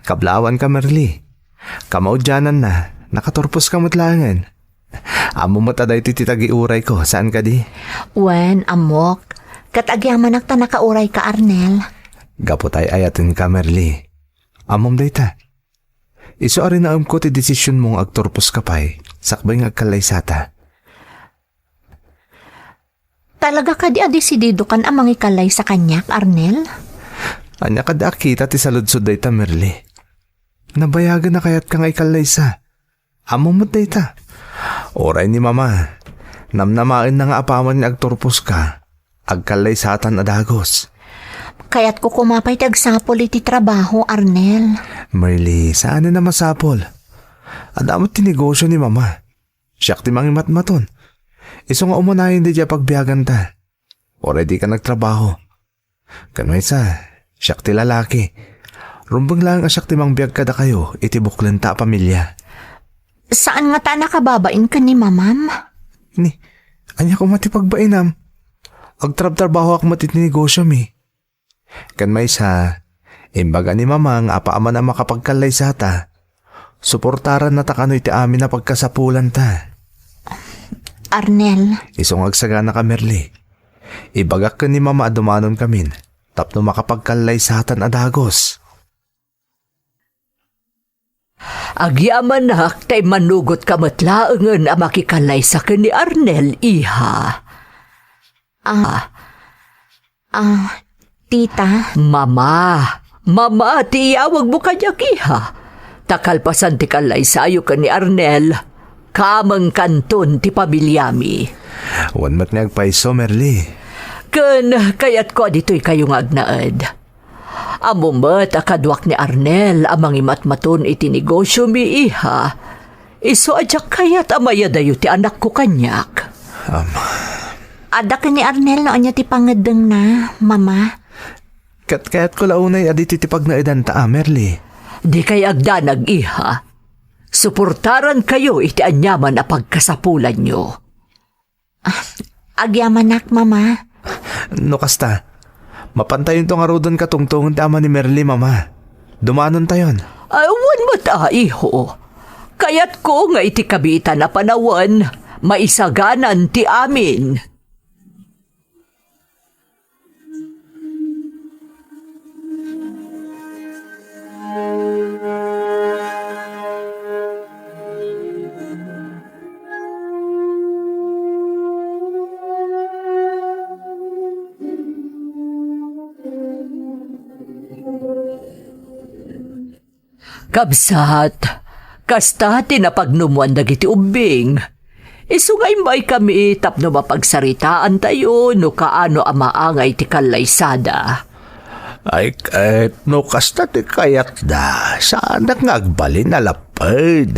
Kablawanka, Merly. Kamaudiananna, nakaturposka met laengen. Ammom met a daytoy ti tagiurayko, saan kadi? Wen, ammok. Ket agyamanak ta nakaurayka, Arnel. Gapu ta ay-ayatenka, Merly. Ammom dayta. Isu a rinaemko ti desisionmo nga agturposka pay, sakbay nga agkallaysata. Talaga kadi a desididokan a mangikallaysa kaniak, Arnel? Ania kadi a kita ti saludsod dayta, Merly? Nabayagen a kayatka nga ikallaysa. Ammom met dayta. Uray ni Mama, namnamaenna nga apaman nga agturposka, agkallaysatan a dagus. Kayatko koma pay ti agsapul iti trabaho, Arnel. Merly, saanen a masapul. Adda met ti negosio ni Mama. Siak ti mangimatmaton. Isu nga umanayen daydiay a pagbiaganta. Uray dika nagtrabaho. Ken maysa, siak ti lalaki. Rumbeng laeng a siak ti mangbiag kadakayo iti buklenta a pamilia. Saan ngata a nakababain ken ni Mamam? Ni, ania koma ti pagbainam? Agtrabtrabahoak met iti negosiomi. Ken maysa, imbaga ni Mama nga apaman a makapagkallaysata, suportarannata kano iti amin a pagkasapulanta. Arnel. Isu nga agsaganaka, Merly. Ibagak ken ni Mama a dumanonkamin tapno makapagkallaysatan a dagus. Agyamanak ta immanugotka met laengen a makikallaysa ken ni Arnel, iha. Ah, ah, tita. Mama, Mama ti iyawagmo kaniak, iha. Ta kalpasan ti kallaysayo ken ni Arnel, kamengkanton ti pamiliami. Wen met nga agpayso, Merly. Ken kayatko a ditoykayo nga agnaed. Ammom met a kaduak ni Arnel a mangimatmaton iti negosiomi, iha. Isu a diak kayat a mayadayo ti anakko kaniak. Um, Adda ken ni Arnel no ania ti pangngeddengna, Mama. Ket kayatko la unay a ditoy ti pagnaedanta, a, Merly. Dikay agdanag, iha. Suportarankayo iti aniaman a pagkasapulanyo. Ah, agyamanak, Mama. No kasta, mapantayonto ngaruden katungtongen ti ama ni Merly, Mama. Dumanontayon. Ay, wen met a, iho. Kayatko nga iti kabiitan a panawen, maisaganan ti amin. Kabsat, kasta ti napagnumwan dagiti ubbing. Isu nga imbaykami tapno mapagsaritaantayo no kaano a maangay ti kallaysada. Ay, ket no kasta ti kayatda, saanak nga agbalin a lapped.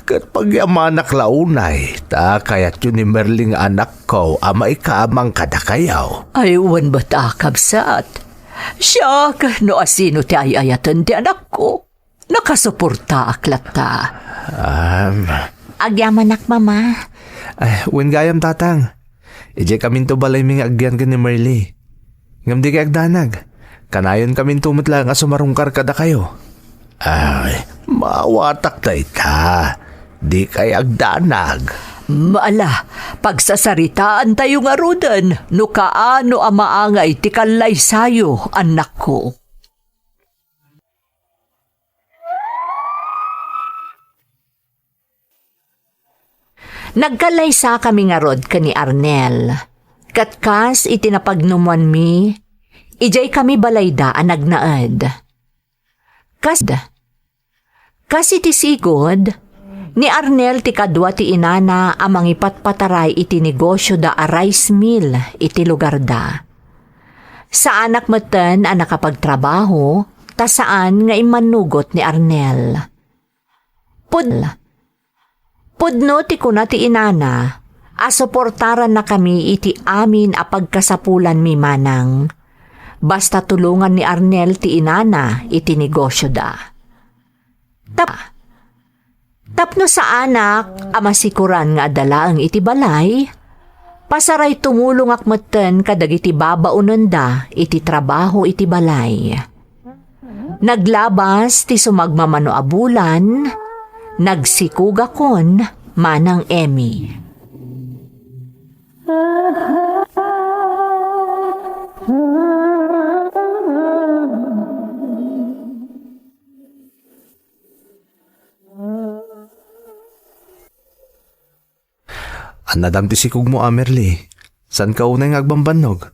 Ket pagyamanak la unay, ta kayatyo ni Merly nga anakko a maikamang kadakayo. Ay, wen met a, kabsat. Siak, no asino ti ay-ayaten ti anakko, nakasuportaak latta. Um, Agyamanak, Mama. Ay, wen gayam, Tatang. Idiay kaminto balaymi nga agyan ken ni Merly. Ngem dikay agdanag. Kanayonkaminto met laeng a sumarungkar kadakayo. Ay, maawatak dayta. Dikay agdanag. Ala, pagsasaritaantayo ngaruden no kaano a maangay ti kallaysayo, anakko. Nagkallaysakami ngarud ken ni Arnel. Ket kas iti napagnumwanmi, idiaykami balayda a nagnaed. Kas, kas iti sigud, ni Arnel ti kadua ti inana a mangipatpataray iti negosioda a rice mill iti lugarda. Saanak metten a nakapagtrabaho, ta saan nga immannugot ni Arnel. Pud-, pudno ti kuna ti inana a suportarannakami iti amin a pagkasapulanmi manang. Basta tulongan ni Arnel ti inana iti negosioda. Tap-, tapno saanak a masikoran nga adda laeng iti balay, pasaray tumulongak metten kadagiti babaonenda iti trabaho iti balay. Naglabas ti sumagmamano a bulan, nagsikogakon manang Emmy. Annadam ti sikogmo, Amerli. Saanka unay nga agbambannog.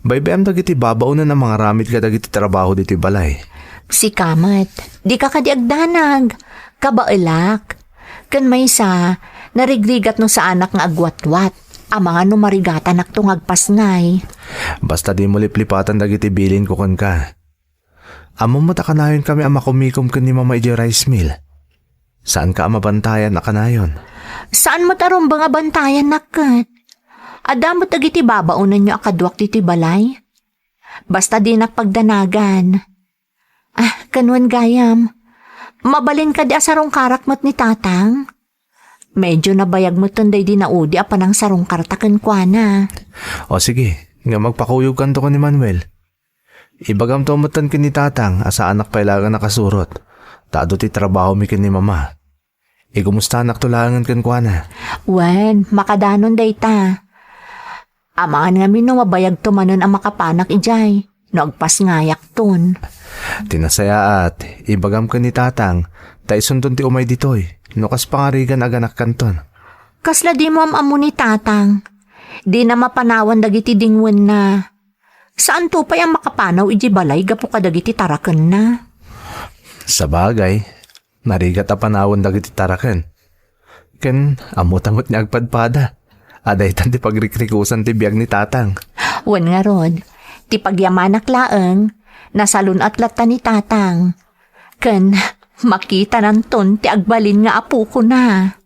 Baybay-am dagiti babaonen a mangaramid kadagiti trabaho ditoy balay. Sika met, dika kadi agdanag. Kabaelak. Ken maysa, narigrigat no saanak nga agwatwat. Amangan no marigatanakto nga agpasngay. Basta dimo liplipatan dagiti bilinko kenka. Ammom met a kanayonkami a makumikom ken ni Mama idiay rice mill. Saanka a mabantayan a kanayon. Saan met a rumbeng a bantayannak ket. Adda met dagiti babaonenyo a kaduak ditoy balay. Basta dinak pagdanagan. Ah, ken wen gayam, mabalin kadi a sarungkarak met ni Tatang? Medyo nabayag metten daydi naudi a panangsarungkarta kenkuana. O sige, ngem agpakuyogkanto ken ni Manuel. Ibagamto metten ken ni Tatang a saanak pay laeng a nakasurot, ta adu ti trabahomi ken ni Mama. Igumustanakto laengen kenkuana. Wen, makadanon dayta. Amangan ngamin no mabayagto manen a makapanak idiay, no agpasngayakton. Ti nasayaat, ibagam ken ni Tatang, ta isunton ti umay ditoy, no kas pangarigan aganakkanton. Kasla dimo am-ammo ni Tatang. Dina mapanawan dagiti dingwenna. Saanto pay a makapanaw idiay balay gapu kadagiti tarakenna. Sabagay, narigat a panawen dagiti taraken. Ken ammota met nga agpadpada a daytan ti pagrikrikusan ti biag ni Tatang. Wen ngarud, ti pagyamanak laeng, nasalun-at latta ni Tatang. Ken makitananton ti agbalin nga apokona.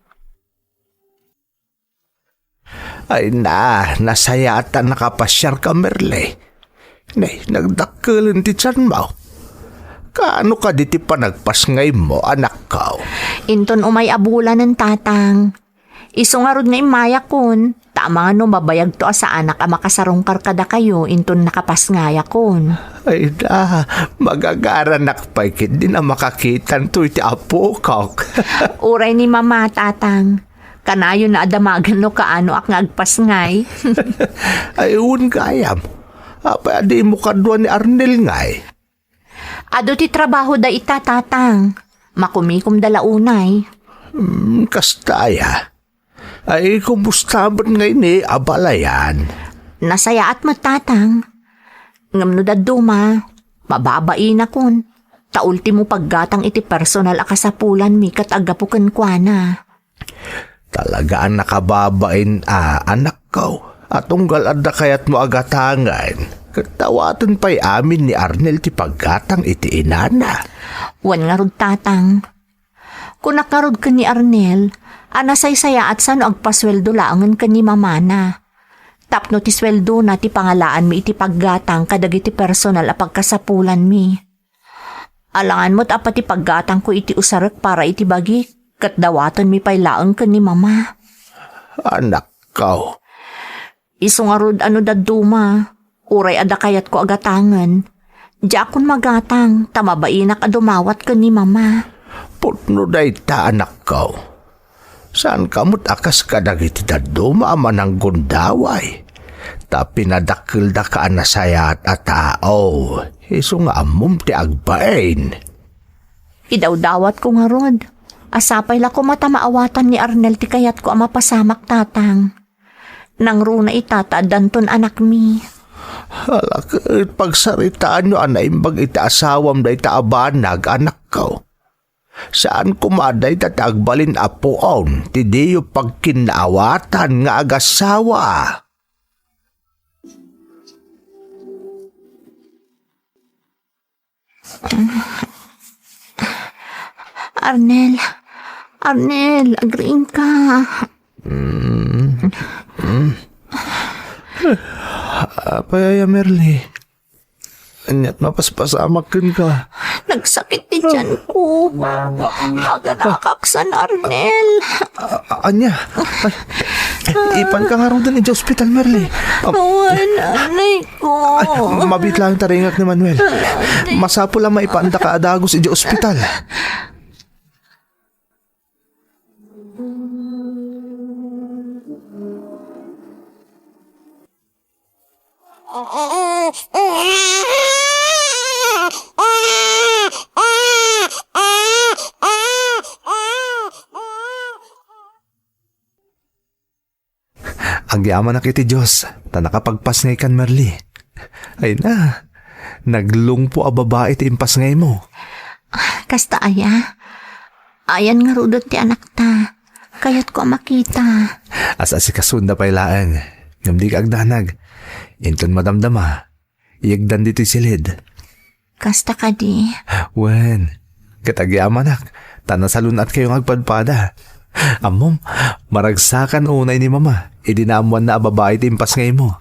Ay na, nasayaat ta nakapasiarka, Merly. Nay, nagdakkelen ti tianmo. Kaano kadi ti panagpasngaymo, anakko? Inton umay a bulanen, Tatang. Isu ngarud nga immayakon, ta amangan no mabayagto a saanak a makasarungkar kadakayo inton nakapasngayakon. Ay da, magagaranak pay ketdi a makakitanto iti apokok. Uray ni Mama, Tatang. Kanayon a damagen no kaanoak nga agpasngay. Ay, wen gayam. Apay a dimo kadua ni Arnel ngay? Adu ti trabahoda ita, Tatang. Makumikomda la unay. Hmm, kasta aya. Ay, kumusta met ngay ni abalayan? Nasayaat met, Tatang. Ngem no dadduma, mababainakon. Ta ultimo paggatang iti personal a kasapulanmi ket aggapu kenkuana. Talaga a nakababain a, anakko, a tunggal adda kayatmo a gatangen, ket dawaten pay amin ni Arnel ti paggatang iti inana. Wen ngarud, Tatang. Kunak ngarud ken ni Arnel a nasaysayaat sano agpasueldo laengen ken ni mamana. Tapno ti sueldona ti pangalaanmi iti paggatang kadagiti personal a pagkasapulanmi. Alangan met a pati paggatangko iti usarek para iti bagik, ket dawatenmi pay laeng ken ni Mama. Anakko. Isu ngarud a no dadduma, uray adda kayatko a gatangen, diakon magatang ta mabainak a dumawat ken ni Mama. Pudno dayta, anakko. Saanka met a kas kadagiti dadduma a mananggundaway, ta pinadakkeldaka a nasayaat a tao, isu nga ammom ti agbain. Idawdawatko ngarud, a sapay la koma ta maawatan ni Arnel ti kayatko a mapasamak, Tatang. Nangruna ita ta addanton anakmi. Hala, ket pagsaritaanyo a naimbag iti asawam dayta a banag, anakko. Saan koma a dayta ti agbalin a puon ti diyo pagkinnaawatan nga agasawa. Arnel, Arnel, agriingka. Mm. Mm. Apay aya, Merly? Ania't mapaspasamak kenka? Nagsakit ti tiyanko. Aganakak san Arnel. A-, a-, ania? Ay, ipanka ngaruden idiay ospital, Merly. Ah, Awan, anay ko. Ay, mabiit laeng taringak ni Manuel. Masapul a maipaandaka a dagus idiay ospital. Agyamanak iti Dios, ta nakapagpasngaykan, Merly. Ay na, naglungpo a babai ti impasngaymo. Kasta aya? Ayan ngaruden ti anakta. Kayatko a makita. As-asikasonda pay laeng, ngem dika agdanag. Inton madamdama, iyegdan ditoy silid. Kasta kadi? Wen, ket agyamanak, ta nasalun-atkayo nga agpadpada. Ammom, maragsakan unay ni Mama, idi naammoanna a babai ti impasngaymo.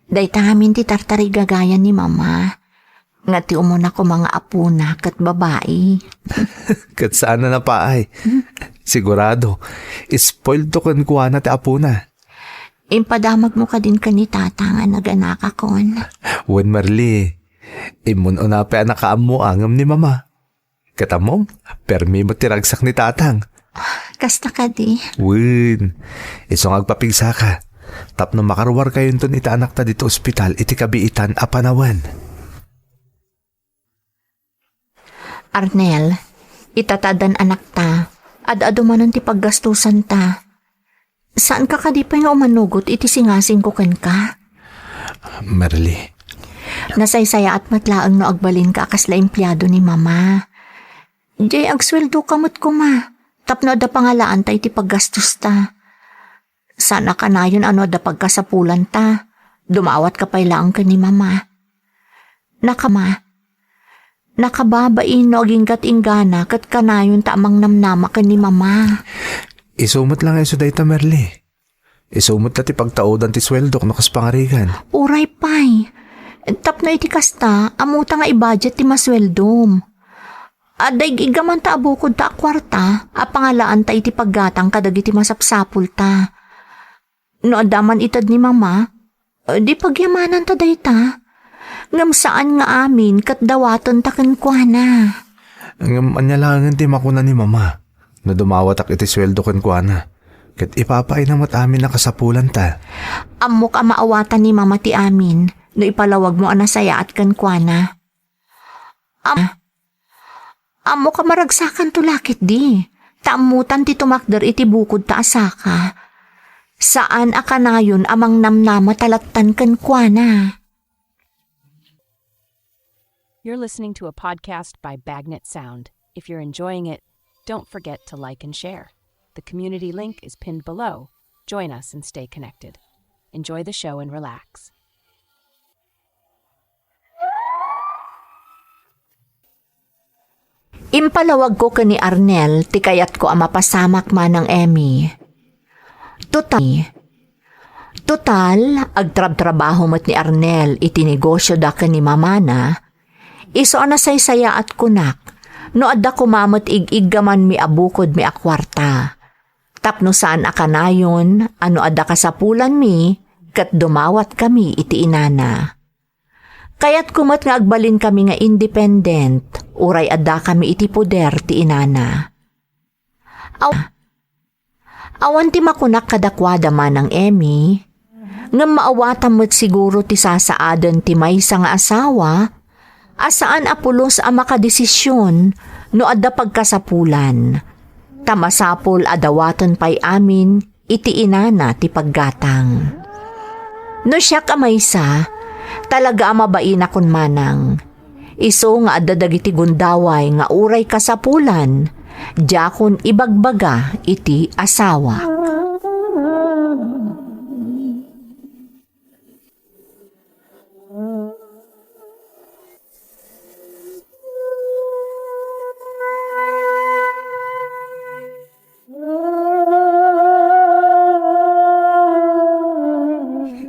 Dayta ngamin ti tartarigagayan ni Mama, nga ti umuna koma nga apona ket babai. Ket saan a napaay. Sigurado, spoiled to kenkuana ti apona. Impadamagmo kadin ken ni Tata nga naganakakon. Wen, Merly, immun-una pay a nakaammoa ngem ni Mama. Ket ammom, permi met ti ragsak ni Tatang. Kasta kadi? Wen, isu nga agpapigsaka. Tapno makaruarkayonton iti anakta ditoy ospital iti kabiitan a panawen. Arnel, ita ta addan anakta, ad-adu manen ti paggastusanta. Saanka kadi pay nga umanugot iti singasingko kenka? Merly. Nasaysayaat met laeng no agbalinka a kasla empleado ni Mama. Diay agsueldoka met koma, tapno adda pangalaanta iti paggastosta. Saan a kanayon a no adda pagkasapulanta, dumawatka pay laeng ken ni Mama. Nakama. Nakababain no agingga't inggana ket kanayonta a mangnamnama ken ni Mama. Isu met la nga isu dayta, Merly. Isu met la ti pagtaudan ti sueldok no kas pangarigan. Uray pay. Tapno iti kasta, ammota nga i-budget ti masueldom. Adda igigga man ta a bukodta a kuarta a pangalaanta iti paggatang kadagiti masapsapulta. No adda man ited ni Mama, di pagyamananta dayta. Ngem saan nga amin ket dawatenta kenkuana. Ngem ania laengen ti makuna ni Mama no dumawatak iti sueldo kenkuana, ket ipapaayna met amin a kasapulanta? Ammok a maawatan ni Mama ti amin no ipalawagmo a nasayaat kenkuana. Am-, ammok a maragsakanto la ketdi, ta ammotan ti tumakder iti bukodta a saka. Saan a kanayon a mangnamnama ta lattan kenkuana. You're listening to a podcast by Bagnet Sound. If you're enjoying it, don't forget to like and share. The community link is pinned below. Join us and stay connected. Enjoy the show and relax. Impalawagko ken ni Arnel ti kayatko a mapasamak, Manang Emmy. Total, total, agtrabtrabaho met ni Arnel iti negosioda ken ni mamana, isu a nasaysayaat kunak no adda koma met ig-iggamanmi a bukodmi a kuarta. Tapno saan a kanayon a no adda kasapulanmi, ket dumawatkami iti inana. Kayatko met nga agbalinkami nga independent, uray addakami iti poder ti inana. Aw-, awan ti makunak kadakuada, Manang Emmy, ngem maawatam met siguro ti sasaaden ti maysa nga asawa a saan a pulos a makadesision no adda pagkasapulan, ta masapul a dawaten pay amin iti inana ti paggatang. No siak a maysa, talaga a mabainakon manang. Isu nga adda dagiti gundaway nga uray kasapulan, diakon ibagbaga iti asawak.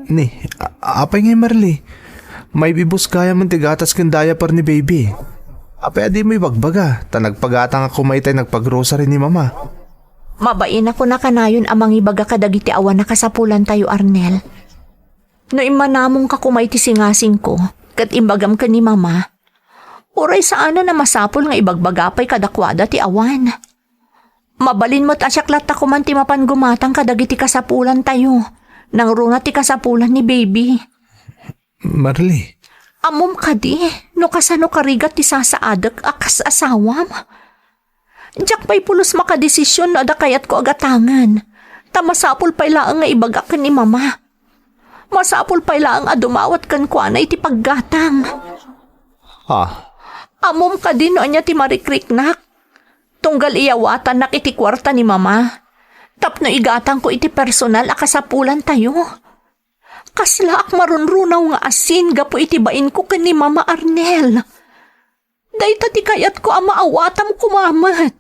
Ni, a-, apay ngay, Marley? Maibibus gayam ti gatas ken diaper ni baby. Apay a dimo ibagbaga, ta nagpagatangak koma itay nagpagrocery ni Mama. Mabainakon a kanayon a mangibaga kadagiti awan a kasapulantayo, Arnel. No immanamongka koma iti singasingko, ket imbagam ken ni Mama, uray saanen a masapul nga ibagbaga pay kadakuada ti awan. Mabalin met a siak latta koman ti mapan gumatang kadagiti kasapulantayo, nangruna ti kasapulan ni baby. Marley. Ammom kadi, no kasano karigat ti sasaadek a kas asawam? Diak pay pulos makadesision no adda kayatko a gatangen, ta masapul pay laeng nga ibagak ken ni Mama. Masapul pay laeng a dumawat kenkuana iti paggatang. Ah. Ammom kadi no ania ti marikriknak? Tunggal iyawatannak iti kuarta ni Mama, tapno igatangko iti personal a kasapulantayo. Kaslaak marunrunaw nga asin gapu iti bainko ken ni Mama, Arnel. Dayta ti kayatko a maawatam koma met.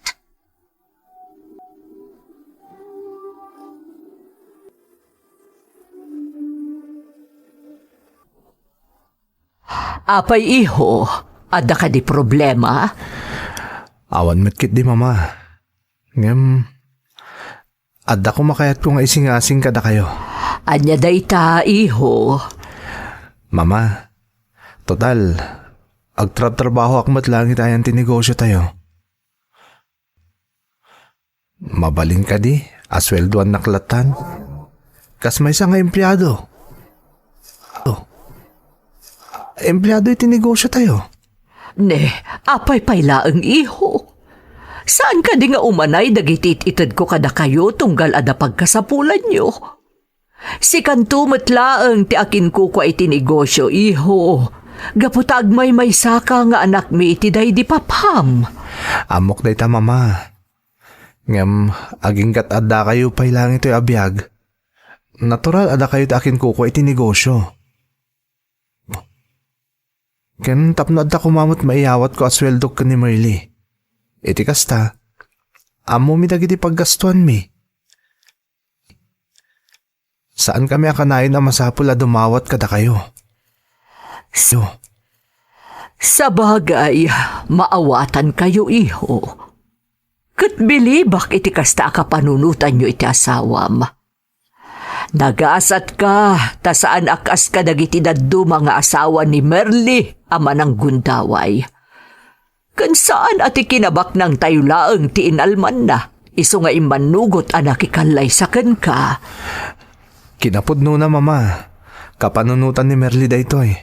Apay, iho, adda kadi problema? Awan met ketdi, Mama. Ngem, adda koma kayatko nga isingasing kadakayo. Ania dayta, iho? Mama, total, agtrabtrabahoak met laeng iti ayan ti negosiotayo. Mabalin kadi a sueldoannak lattan? Kas maysa nga empleado. Oh. Empleado iti negosiotayo. Ne, apay pay laeng, iho? Saan kadi nga umanay dagiti it-itedko kadakayo tunggal adda pagkasapulanyo? Sikanto met laeng ti akinkukua iti negosio, iho, gapu ta agmaymaysaka nga anakmi iti daydi papham. Ammok dayta, Mama. Ngem, aginggat addakayo pay laeng itoy a biag, natural a dakayo ti akinkukua iti negosio. Ken tapno adda koma met maiyawatko a sueldok ken ni Merly. Iti kasta, ammomi dagiti paggastuanmi. Saankami a kanayon a masapul a dumawat kadakayo. So, sabagay, maawatankayo, iho. Ket bilibak iti kasta a kapanunotanyo iti asawam. Nagasatka, ta saan a kas kadagiti dadduma nga asawa ni Merly a mananggundaway. Ken saan a ti kinabaknangtayo laeng ti inalmanna, isu nga immannugot a nakikallaysa kenka. Kinapudnona, Mama. Kapanunotan ni Merly daytoy.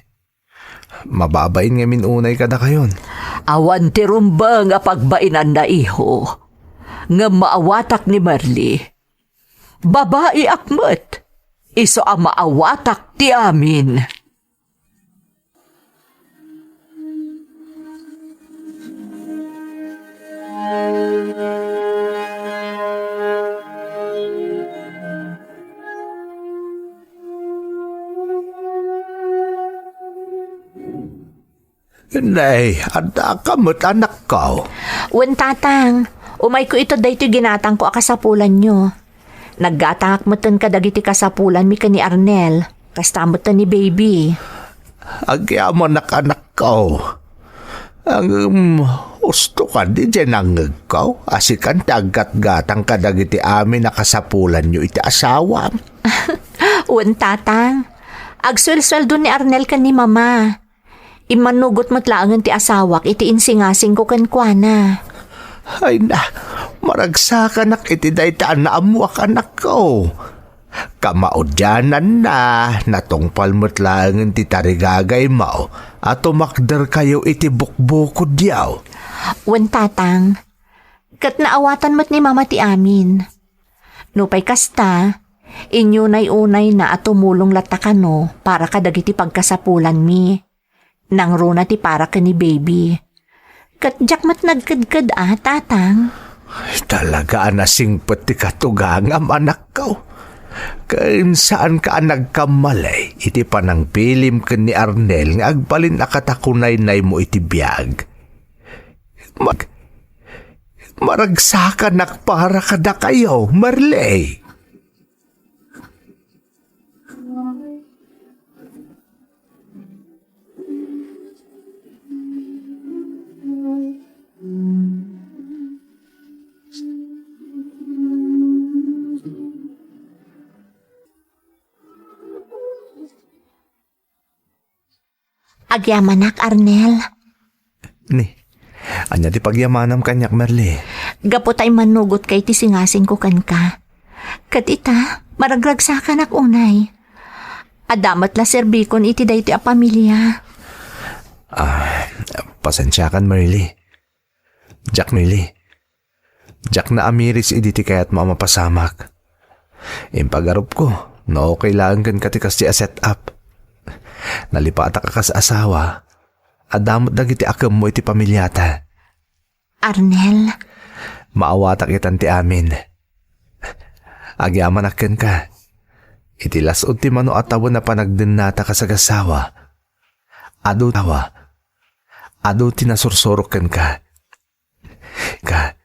Mababain ngamin unay kadakayon. Awan ti rumbeng a pagbainanna, iho. Ngem maawatak ni Merly. Babaiak met. Isu a maawatak ti amin. Nay, addaka met, anakko? Wen, tatang. Umayko ited daytoy ginatangko a kasapulanyo. Naggatangak metten kadagiti kasapulanmi ken ni Arnel, kasta metten ni Baby. Agyamanak, anakko. Ngem, usto kadi diay nangngegko a sikan ti aggatgatang kadagiti amin a kasapulanyo iti asawam. Wen, tatang. Agsuelsueldo ni Arnel ken ni Mama. Immannugot met laengen ti asawak iti insingasingko kenkuana. Ay na, maragsakanak iti dayta a naammoak, anakko. Kamaudiananna, natungpal met laengen ti tarigagaymo a tumakderkayo iti bukbukodyo. Wen, tatang. Ket naawatan met ni Mama ti amin. Nupay kasta, inyunay-unayna a tumulong latta kano para kadagiti pagkasapulanmi. Nangruna ti para ken ni Baby. Ket diak met nagkedked a, tatang. Ay, talaga a nasingpet ti katugangam, anakko. Ken saanka a nagkamali iti panangpilim ken ni Arnel nga agbalin a katakunaynaymo iti biag. Mag-, maragsakanak para kadakayo, Merly. Agyamanak, Arnel. Ni, ania ti pagyamanam kaniak, Merly? Gapu ta immannugotka iti singasingko kenka. Ket ita, maragragsakanak unay. Adda met la serbikon iti daytoy a pamilia. Ah, pasensiakan, Merly. Diak, Merly. Diak naamiris idi ti kayatmo a mapasamak. Impagarupko no okay laeng kenka ti kasdi a set-up. Nalipatak a kas asawa, adda met dagiti akemmo iti pamiliata. Arnel. Maawatak itan ti amin. Agyamanak kenka. Iti las-ud ti mano a tawen a panagdennata kas agasawa, adu tawa, adu ti nasursurok kenka. Ka,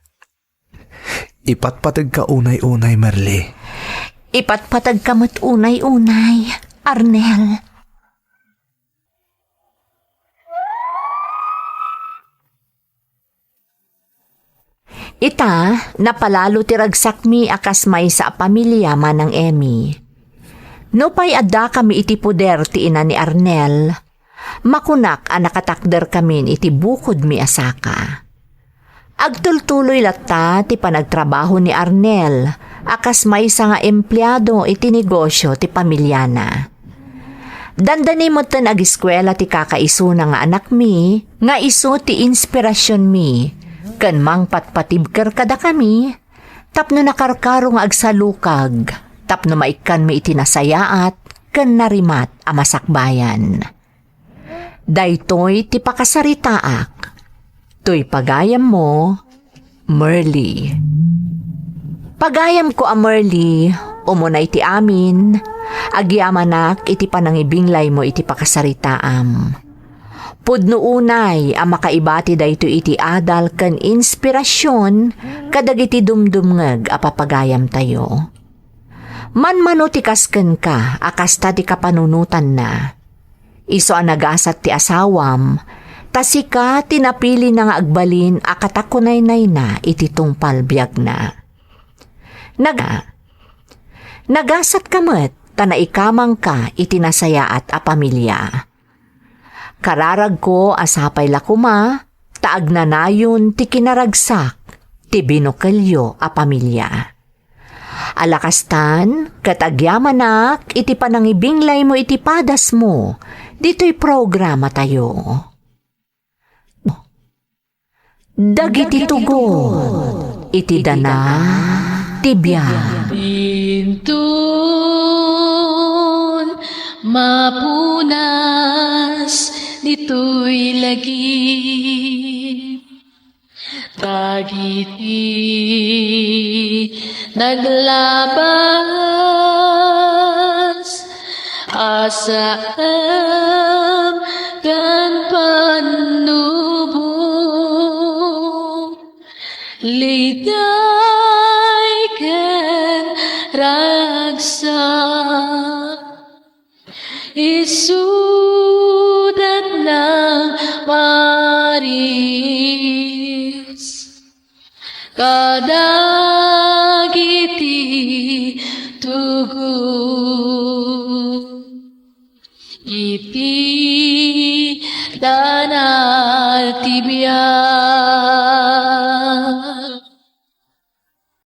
ipatpategka unay-unay, Merly. Ipatpategka met unay-unay, Arnel. Ita, napalalo ti ragsakmi a kas maysa a pamilia, Manang Emmy. Nupay addakami iti poder ti ina ni Arnel, makunak a nakatakderkamin iti bukodmi a saka. Agtultuloy latta ti panagtrabaho ni Arnel a kas maysa nga empleado iti negosio ti pamiliana. Dandani metten agiskuela ti kakaisuna nga anakmi nga isu ti inspirasionmi ken mangpatpatibker kadakami tapno nakarkaro nga agsalukag tapno maikkanmi iti nasayaat ken narimat a masakbayan. Daytoy ti pakasaritaak. Toy pagayammo, Merly. Pagayamko a Merly, umunay ti amin, agyamanak iti panangibinglaymo iti pakasaritaam. Pudno unay a makaibati daytoy iti adal ken inspirasion kadagiti dumdumngeg a papagayamtayo. Manmano ti kas kenka a kasta ti kapanunotanna. Isu a nagasat ti asawam, ta sika ti napilina nga agbalin a katakunaynayna iti tungpal biagna. Naga-, nagasatka met ta naikamangka iti nasayaat a pamilia. Kararagko a sapay la koma ta agnanayon ti kinaragsak ti binukelyo a pamilia. Ala kastan, ket agyamanak iti panangibinglaymo iti padasmo ditoy programatayo. Dagiti tugot iti dana ti biag. Inton mapunas ditoy lagip, dagiti naglabas, asam ken pannubo, ligday ken ragsak. Isudat nang maris kadagiti tugot iti dana ti biag.